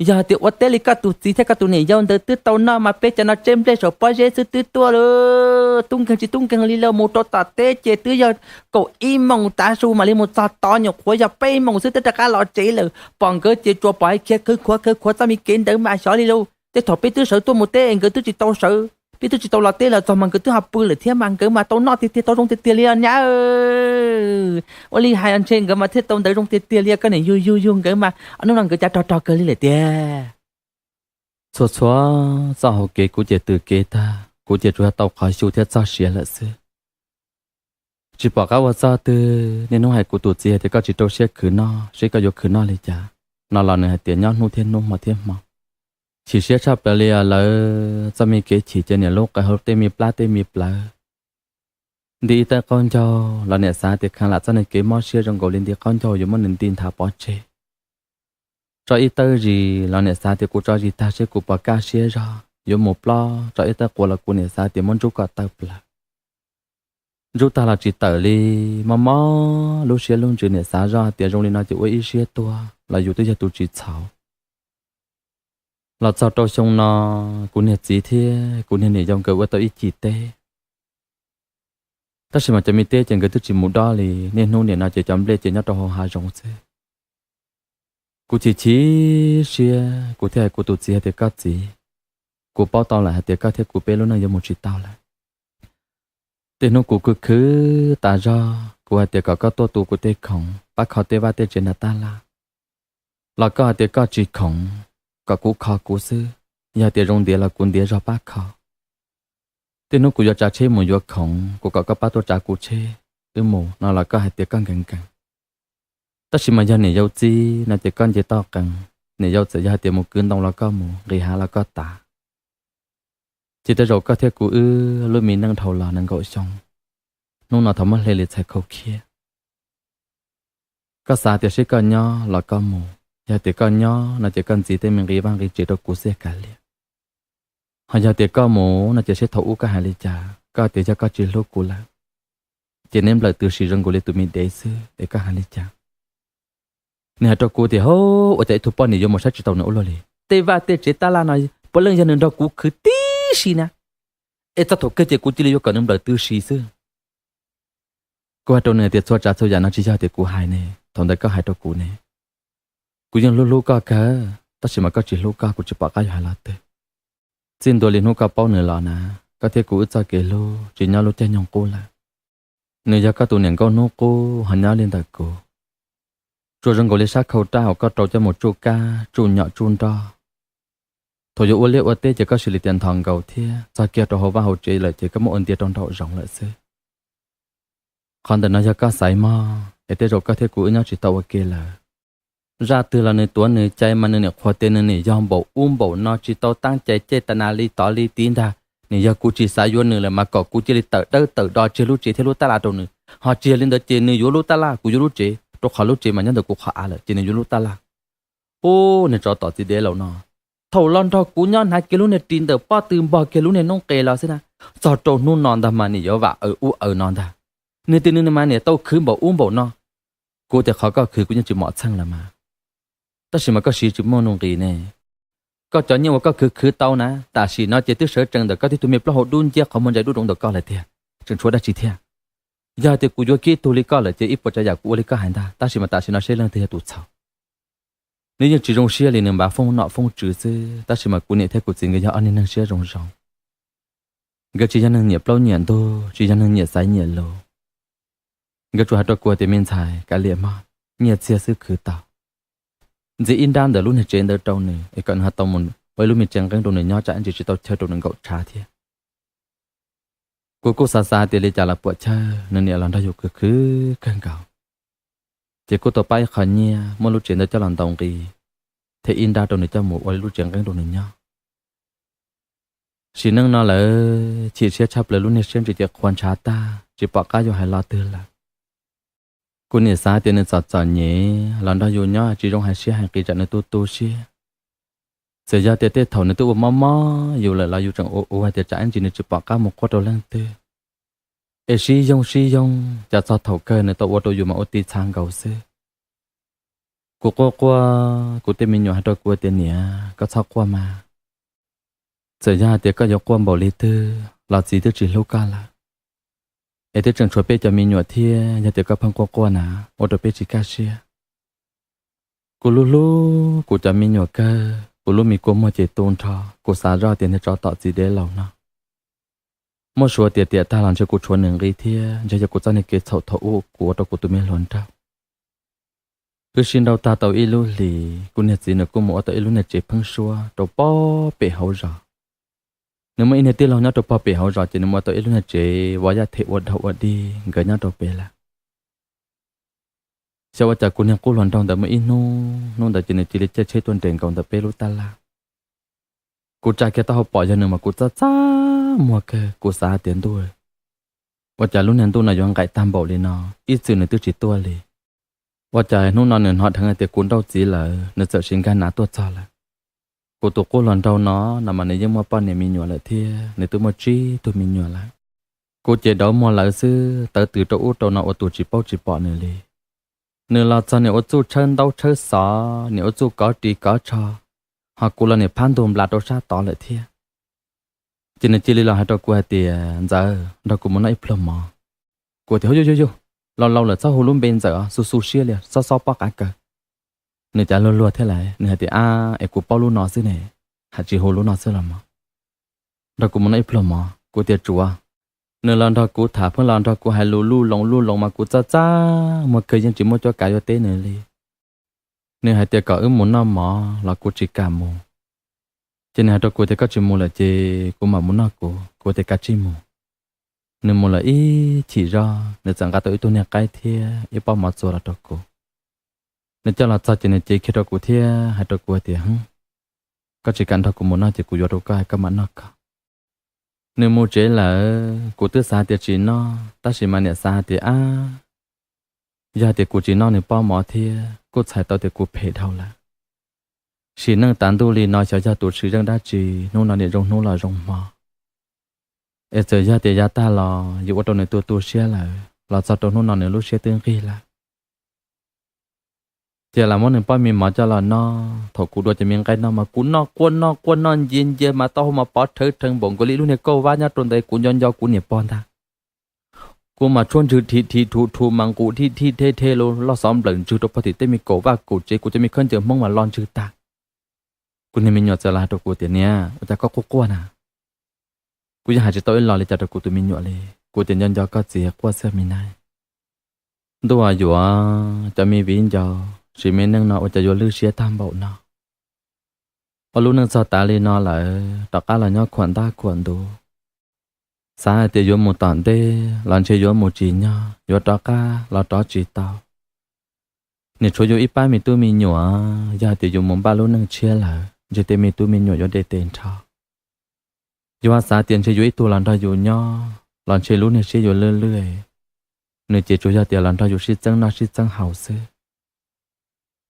yog hais tias ua teb li koj tus txiv thiab koj tus niam yau ntawd twb tau noj mas peb cov no tseb nplej saum pob zeb xwb twb tuaj lauj. Tub nkeeg tsis tub nkeeg li lauj, mus rau tom teb ces twb yog kaum ib moos tav su mam li mus txog tod, nyuam qhuav yog peb moos xwb twb rov qab los tsev lawm. Pom nkawd ces tsuas pom khiav khwv khuav khwv khuav txoj me kev ntawd mas xyov li lauj. Tej thaum peb twb sawv tuaj mus teb nkawd twb tsis tau sawv, peb twb tsis tau los teb los txog mas nkawd twb ho pw lawm thiab mas nkawd mas tau noj tiag tiag tau zoo tiag tiag li os nyab. Ua li hais ntshe nkawd mas thiaj tau ntawd zoo tiag tiag li, koj niam yug yug yug nkawd mas hnub no nkawd cav rog rog kawg li lawm tiag. Txhua txhua txoj hauv kev kuv ces tws kev tag, kuv ces tsuas yog tau qhov xyu thiab txoj sia lawm xwb. Tsis pom qab ua txoj twg, niaj hnub hais kuv tus txiv hais tias koj tsis rau siab khwv noj, seb koj yuav khwv noj li cas no los nws hais tias nyob hnub thiab hnub hmo thiab hmo. Chim siab tshaj plaws li os, lawv txoj me kev chim ces niam lub qawv hauv tej me plab tej me plawv. Nti ib tawb qaub ncaug los niam xav tias kheev lam txoj niag kev mob siab zoo nkaus li nti qaub ncaug yuav muab nws nti nthav pov tseg. Tso ib tawb zis los niam xav tias kuv tso zis tag seb kuv puas kaj siab zog, yuav mus plob tso ib tawb quav los kuv niam xav tias muab ntsub kom tawg plaws. Ntsub tag los tsis tawm li, mob mob lub siab lub ntsws, niam xav zoj tias zoo li no ces ua ib siab tuag los yus twb yog tus tsis txhaum. Los txog rau xyoo no, kuv niag txiv thiab kuv niag niam yau nkawd ua tau ib cim teb, tab sis mas cov me teb ces nkawd twb tsis mus dob li, niaj hnub nim no ces cov nplej ces nyob rau hauv hav zoov xwb. Kuv chim chim siab, kuv thiaj hais kuv tus txiv hais tias koj txiv, kuv paub tau lawm hais tias koj thiab kuv peb lub neej yuav mus tsis tau lawm. Tej hnub kuv khwv khwv tas zog, kuv hais tias kom koj tuaj tu kuv tej khoom pab kho tej vaj tej tsev nram tab laj, los koj hais tias koj tsis khoom, kom kuv kho kuv xwb, yog tias zoo ntiav los kuv ntiav zog pab kho. Tej hnub kuv yuav tsav tsheb mus yuav khoom, kuv kom koj pab tuaj tsav kuv tsheb, wb mus no los koj hais tias koj nkees nkees. Tab sis mas yog niam yau txib no ces koj nce toj qees, niam yau txawm yog hais tias mus kwv ntoo los koj mus, nqis hav los koj tav. Ces tej zaum koj thiab kuv wb lub me neej dhau los nees nkaum xyoo, hnub no thov muab hle li txhais khau khiab. Koj xav tias seb koj nyob los koj mus, yog tias koj nyob no ces koj ntxiv tej me nqi vaj nqi tsev rau kuv xwb kav liam. Ho yog tias koj mus no ces seb thaum ub koj hais li cas, koj tias yog koj tsis hlub kuv lawm, ces neb nplawm tws si zoo nkaus li tus me dev xwb es koj hais li cas? Nws hais rau kuv tias, hov, ua cas ib tug poj niam yuav mus saib tsis taus nws ua luaj li. Tej vaj tej tsev tab laj no puav leej yog nws nrog kuv khwv tib si na, es txog thaum kawg ces kuv cia li yuav kom nws nplawm tws si xwb. Kuv hais rau nws tias txhua tsav txhua yam no tsis yog tias kuv hais ne, thaum ntawd koj hais rau kuv ne. Kuv yeej hlub hlub koj kawg, tab sis mas koj tsis hlub koj, kuv tsis pom qab yuav hais los twg. Txij ntua li hnub koj paub nws los na, koj thiab kuv wb txoj kev hlub tsis nyob lub caij nyoog qub lawm. Nws yog koj tus niam nkauj hnub qub ho nyob li ntawm kuv. Tsuas zoo nkaus li sab khau raj uas koj rau coj mus tsuj kab tsuj nyom tsuj nroj. Thaum yuav ua liaj ua teb ces koj sim li tias nthos nkaus thiab txog kiag rau hauv vaj hauv tsev lawm ces koj muab ua ntiag rau nraum zoov lawm xwb. Qhov ntawm no yog koj xaiv mog, es tej zaum koj thiab kuv wb nyob tsis tau ua ke lawm. Zaj twg los nws tuav nws cai mas nws niam qhuas tias nws niam yog npaum ub npaum no tsis tau tab cai caj tas nas li tod li tid ntag. Nws yog kuv tsis xav yuav nws lawm mas kom kuv cia li tawm dawb tawm do tseg lub tsev thiab lub tab laj rau nws, ho tsis yog li ntawd ces nws yuav lub tab laj kuv yuav lub tsev, rau qhov lub tsev mas nyob ntawm kuv qhov av lawm ces nws yuav lub tab laj. Ub, niag tsov tom txiv dev laus no, thaum los nrog kuv nyob hnav kiag lub niag ris ntawm pob tw npog kiag lub niag noob qes los xwb na, txog rau hnub no ntag mas nws yuav vam aws ub aws no ntag. Nws tias nws mas niam tau khwv npaum ub npaum no. Kuv tias qhov koj khwv kuv yeej tsis mom txheej lawm mas, tab sis mas koj siv tsis muaj nuj nqis ne. Koj cov nyiaj uas koj khwv khwv tau na, tam sim no ces twb sawv tsees ntawm koj tib tug me plaub hau dub nciab qhov muag ntsa dub doov ntawm koj lawm tiag, tseem tshuav dab tsi thiab? Yog hais tias kuv yuav kib ib tug li koj lawm ces ib puas tsav yam kuv ua li koj hais ntag, tab sis mas tam sim no seb leej twg yog tus txhaum. Nws yeej tsis zoo siab li, nws npaj foob nom foob tswv xwb, tab sis mas kuv niam thiab kuv txiv nkawd yog ob niag neeg siab zoo zoo. Nkawd tsis yog neeg nyiam plaub nyiam ntug, tsis yog neeg nyiam xaiv nyiam lus. Nkawd tsuas hais rau kuv tias, me ntxhais, kav liam mog, nyiaj txiag xwb khwv tau. Ntxiv ib nrab ntawm lub niag tsev ntawd rau nws es kom nws ho tau mus ua ib lub me tsev nqeeb rau nws nyob, tsam ib ntsis tsis tau chaw rau nws nkaum tshav thiab. Kuv kuj xav xav tias li cas los puam chawj, nws niam los nrog yus khwv khwv kawg nkaus, ces kuj tau pab ib qho nyiaj muab lub tsev ntawd coj los ntaus nqi, thiab ib nrab rau nws coj mus ua ib lub tsev nqeeb rau nws nyob. Sim neej no lawm chim siab tshaj plaws, lub niag siab ntsis ces qhuav ntshav tag, tsis pom qab yuav hais lo twg lawm. Kuv niam xav tias nws txom txom nyem los nrog yus nyob tsis zoo hais siab hais nqis tsam nws tu tu siab. Txawm yog tias tej thaum nws twb ua mob mob yus lawm los yus tseem ua ua hais tias tsam ib ntsis nws tsis pom qab mus quaj rau leej twg, es sib yoog sib yoog cas txog thaum kawg nws tau ua rau yus mas ua ti txha nkaus xwb. Kuv quaj quaj, kuv tej me nyuam hais rau kuv tias, niam, koj txhob quaj mas. Txawm yog hais tias koj yuav quaj npaum li twg los txiv twb tsis hlub koj lawm, es twb tseem tshuav peb cov me nyuam thiab, yog tias koj pheej quaj quaj na, ua rau peb tsis kaj siab. Kuv hlub hlub kuv cov me nyuam kawg, kuv lub me kua muag ces tu nrho, kuv xav zoj tias niag tsov tom txiv dev laus no. Muab suav tias tiam tag los ntshe kuv tshuav nws nqi thiab, ntshe yog kuv txoj niag kev txhaum thaum ub kuv ua rau kuv tus me hluas nraug. Wb sib nrauj tag tau ib lub hlis, kuv niag txiv nws kuj mus ua tau ib lub niag tsev pheeb suab rau pog pem hauv zos. Nws muaj ib niag tij laug nyob rau pog pem hauv zos, ces nws mus ua tau ib lub niag tsev vov yaj them ua dog ua dig nkawd nyob rau pem lawm. Xyov ua cas kuv niag qub hluas nraug ntawd muaj ib hnub, hnub ntawd ces nws cia li caij tsheb tuaj nres nkaus ntawm peb lub tab laj. Kuv tsa kiag taub hau pom yog nws mas kuv txaj txaj muag kawg, kuv xav hais tias, ntuj, ua cas lub niag ntuj no yuav nqaim tag npaum li no, ib txwm nws twb tsis tuaj li. Ua cas hnub no nws hnov dheev hais tias kuv nrauj txiv lawm, nws txawm siv nkag nav tuaj txog lawm. Kuv tus qub hluas nraug no, no mas nws yeej muaj poj niam me nyuam lawm thiab, nws twb muaj tsib tug me nyuam lawm. Kuv ces dauv muag lawv xwb, tawv tws rau ub rau no ua tus tsis paub tsis pom nws li. Nws los txog niam ua txuj tshawb ntaub tshawb xov, niam ua txuj kov ris kov tsho, ho kuv los niam phab ntug nplas rau sab tod lawm thiab. Ces nws cia li los hais rau kuv hais tias, ntxawm, nrog kuv mus noj ib pluag mov. Kuv tias, hu, yug yug yug, laus laus lawm txhob hu lub npe ntxawm os, xu xu siab li, xob xob pob qav kaws. Nws cav luag luag thiab lawm, nws hais tias, ab, es kuv paub lub no xwb ne, hais tsis hu lub no xwb los mog. Nrog kuv mus noj ib pluag mov. Kuv tias, tsuav. Nws los nrog kuv tham, pheej los nrog kuv hais lus luj loos luj loos mas kuv txaj txaj muag kawg, yeej tsis muaj cuab kav yuav teb nws li. Nws hais tias kom wb mus noj mov los kuv tsis kam mus. Ces nws hais rau kuv tias, koj tsis mus lawm ces kuv mam mus noj kuv. Kuv tias, kav tsij mus. Nws mus lawm ib chim zog, nws txawm nqa tau ib tug niag qaib thiab ib pob mov txuas los rau kuv. Nws coj los txog ces nws cev kiag rau kuv thiab hais rau kuv tias, koj tsis kam nrog kuv mus noj ces kuv yuav rau koj, koj mam noj koj. Nws mus tsev lawm, kuv twb xav tias tsis noj, tab sis mas niam xav hais tias, ab, yog hais tias kuv tsis noj nws pob mov thiab kuj txhais tau tias kuv phem dhau lawm. Sim neej tav ntuj li no xyov yog tus tshwm zeej dab tsi, hnub no niam zoo hnub los zoo hmo. Es txawm yog tias yav tag los yus ua rau nws tu tu siab lawm, los txog rau hnub no nws lub siab twb nqig lawm. Ces lam muab nws pob me mov coj los noj, thaum kuv dua cov me nqaij noj mas kuv noj quaj noj quaj noj ncia ncia mas taub hau mas pov rhawv rhawv npaum nkaus li lub niag kauj vab nyob rau ntawd, kuv nco nco kuv niam pog ntag. Kuv mas tshuab ntswg dhim dhim dhum dhum mas nqus dhij dhij dhej dhej, lub loj xov nplawm ntswg rau pog tim tej me kaum vaj kaum tsev, kuv cov me khaub ncaws Hmoob mas lo ntswg tag. Kuv niag me nyuam txawm los hais rau kuv tias, niam, ua cas koj quaj quaj na? Kuv yeej hais tsis tau ib los li cas rau kuv tus me nyuam li. Kuv tias, nco nco koj txiv quaj xwb me nab. Ntuj yuav, cov me viv ncaus, sim me neej no ua cas yuav lwj siab tag npaum no. Ua lub neej txog tav li no lawm, rov qab los nyob khuam ntab khuam ntuv. Xav hais tias yuav mus tom ntej los ntshe yuav mus tsis nyog, yuav rov qab los rov tsis tau. Nim tshuav yus ib pab me tub me nyuam, yog hais tias yus mus npaj lub neej tshiab lawm ntshe tej me tub me nyuam yuav de tes nrho. Yus ho xav tias ntshe yuav ib tug los nrog yus nyob los ntshe lub niag siab yuav lwj lwj, nws ces tsuas yog tias los nrog yus sib txeeb noj sib txeeb haus xwb.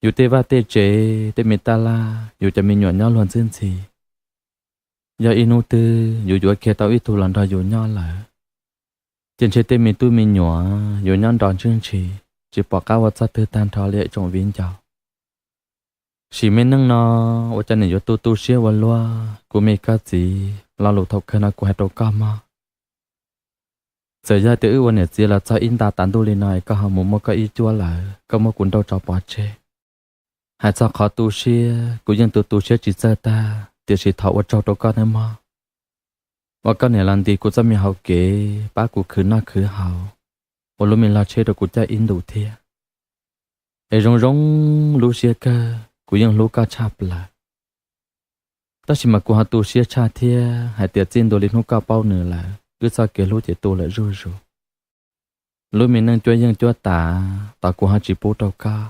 Yus tej vaj tej tsev, tej me taj laj, yus cov me nyuam nyob luag ntxwb ntxhi. Yog ib hnub twg yus yuav kiag tau ib tug los nrog yus nyob lawm, ces ntshe tej me tub me nyuam yuav nyob nrov ntswj ntshis, tsis pom qab ua txoj twg tag nrho li ib tsoom viv ncaus. Sim me neej no, ua cas nim yuav tu tu siab ua luaj? Kuv me koj txiv, lo lus thaum kawg no kuv hais rau koj mog. Txawm yog tias wb ua niam txiv los txog ib nta tav ntuj li no es koj ho mus muaj koj ib cuab lawm, koj muab kuv nrauj tso pov tseg. Hais txog qhov tu siab, kuv yeej tu tu siab tsis txawj tag, tiam sis thov ua tsaug rau koj nawb mog. Ua koj niam los ntis kuv txoj me hauv kev, pab kuv khwv noj khwv haus, ua lub me log tsheb rau kuv caij ib ntus thiab. Es zoo zoo lub siab kawg, kuv yeej hlub koj tshaj plaws. Tab sis mas kuv ho tu siab tshaj thiab hais tias txij ntua li hnub koj paub nws lawm, wb txoj kev hlub ces tu lawm zuj zus. Lub me neej cuab yeej cuab tas, tos kuv ho tsis pub rau koj.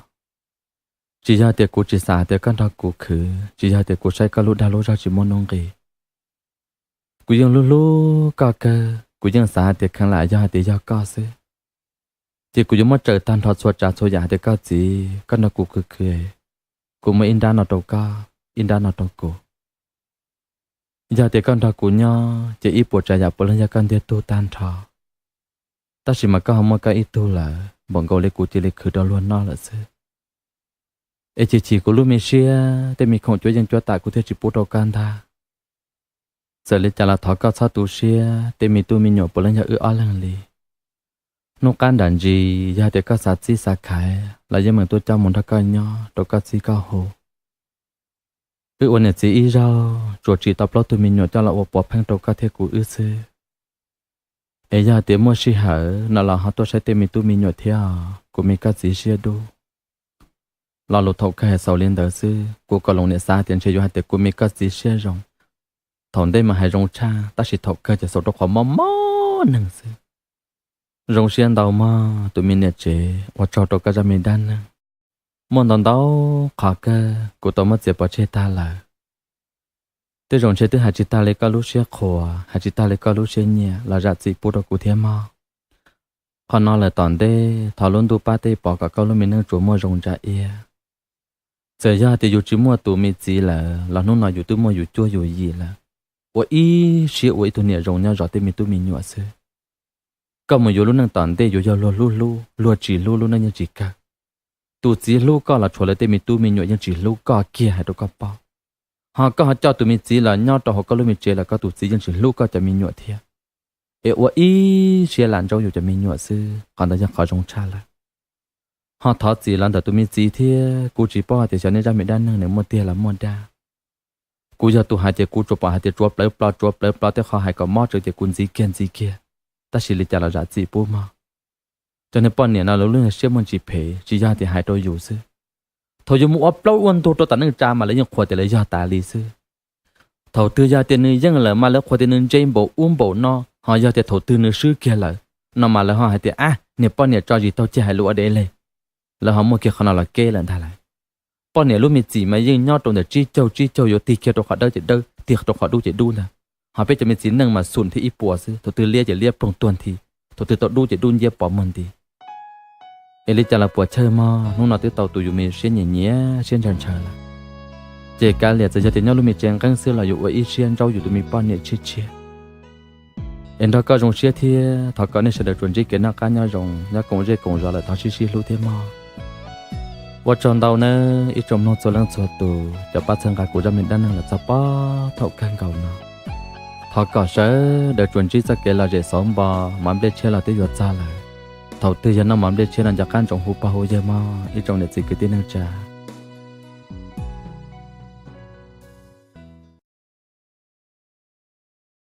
Tsis yog tias kuv tsis xav tias koj nrog kuv khwv, tsis yog tias kuv saib koj lub dag lub zog tsis muaj nuj nqis. Kuv yeej hlub hlub koj kawg, kuv yeej xav hais tias kheev lam yog hais tias yog koj xwb, ces kuv yuav muab tsaws tag nrho txhua tsav txhua yam hais tias koj txiv, koj nrog kuv khwv khwv, kuv muab ib nrab no rau koj, ib nrab no rau kuv. Yog tias koj nrog kuv nyob ces ib puas tsav yam puav leej yog koj ntiag tug tag nrho. Tab sis mas koj ho muaj koj ib tug lawm, npaum nkaus li kuv cia li khwv rau luag noj lawm xwb. Es chim chim kuv lub me siab, tej me khoom cuab yeej cuab tas kuv thiaj tsis pub rau koj ntag. Txawm li cas los thov koj txhob tu siab, tej me tub me nyuam puav leej yog wb ob leeg li. Hnub qab nram ntsis yog tias koj xav txib xav khaiv los yeej meem tuaj coj mus nrog koj nyob rau koj txib koj hu. Wb ua niam txiv ib zaug tsuas tsim tau plaub tug me nyuam coj los ua pov pheej rau koj thiab kuv wb xwb. Es yog tias muaj sij hawm no los ho tuaj saib tej me tub me nyuam thiab os, kuv me koj txiv siab dub. Lo lus thaum kawg hais xaus li ntawd xwb, kuv kom loos niam xav tias ntshe yuav hais tias kuv me koj txiv siab zoo. Thaum ntej mas hais zoo tshaj, tab sis thaum kawg ces xaus rau qhov mob mob neeg xwb. Zoo siab ntau mog tus me niam tsev, ua tsaug rau koj zaj me dab neeg. Muaj ntau ntau qhov kawg kuv tau muab txiav pov tseg tag lawm. Tej zaum ntshe twb hais tsis tag li koj lub siab qhuas, hais tsis tag li koj lub siab nyiam los zam txim pub rau kuv thiab mog. Qhov no lawm tom ntej thov lub ntuj pab tej pov kom koj lub me neej tsuas muaj zoo ntsa iab. Txawm yog tias yus tsis muaj tus me txiv lawm los hnub no yus twb muaj yus cuab yus yim lawm, ua ib siab ua ib tug niam zoo nyob zov tej me tub me nyuam xwb. Koj mus yuav lub neej tom ntej yuav yog luag hlub hlub, luag tsis hlub lub neej yeej tsis kawg. Tus txiv hlub koj los tshuav lawv tej me tub me nyuam yeej tsis hlub koj kiag hais rau koj paub. Ho koj ho coj tus me txiv los nyob rau hauv koj lub me tsev los koj tus txiv yeej tsis hlub koj cov me nyuam thiab. Es ua ib siab lam ntsaub yus cov me nyuam xwb, qhov ntawd yog qhov zoo tshaj lawm. Ho thov txim los ntawm tus me txiv thiab, kuv tsis paub hais tias xyov nej zaj me dab neeg nws muaj tiag los muaj dag. Kuv yog tus hais ces kuv tsuas pom hais tias tsuav plawv plo tsuav plawv plo, tej qho hais kom mob tsev ces kuv ntxiv kiag ntxiv kiag. Tab sis li cas los zam txim pub mog. Cov niag poj niam no lawv lub siab muaj ntsis phem, tsis yog tias hais rau yus xwb. Thaum yus mus ua plaub ua ntug rau tom neej tsa mas lawv yeej qhuas tias lawv yog tas li xwb. Thaum twg yog tias nws yeej lawm mas lawv qhuas tias nws ntse npaum ub npaum no, ho yog tias thaum twg nws swb kiag lawm no mas lawv ho hais tias ab, niag poj niam tso zis taug cia hais lus ua dev leg. Lawv ho muaj kiag qhov no los keb lawm ntag lauj. Poj niam lub me txim mas yeej nyob rau ntawm tsib caug tsib caug, yuav tig kiag rau qhov dawb ces dawb, tig rau qhov dub ces dub ntag. Ho peb cov me txiv neej mas xum thiab ib puas xwb, thaum twg liab ces liab ploog tuag nthi, thaum twg tau dub ces dub nciab pov muag nti. Es li cas los puas chawj mog, hnub no twb tau tus yus me siab nyiam nyiam siab ntshaw ntshaw lawm. Ces kav liam txawm yog tias nyob lub me tsev nqeeb xwb los yus ua ib siab ntsaub yus tus me poj niam tshiab tshiab. Es nrog koj zoo siab thiab thov kom nej sawv daws tsuas ntsib kev noj qab nyob zoo, nyob koom zej koom zos lawm thov sib sib hlub thiab mog. Ua tsaug ntau nawb ib tsoom mloog txhua leej txhua tus cov pab txhawb nqa kuv zaj me dab neeg los txog pog thaum kawg nkaus no. Thov kom sawv daws tsuas ntsib txoj kev lom zem xauv npo, mov nplej tshiab los twb yuav txog lawm. Thaum twg yog noj mov nplej tshiab no nco qab ntsoov hu pog hu yawg mog ib tsoom niam txiv kwv tij neej tsa.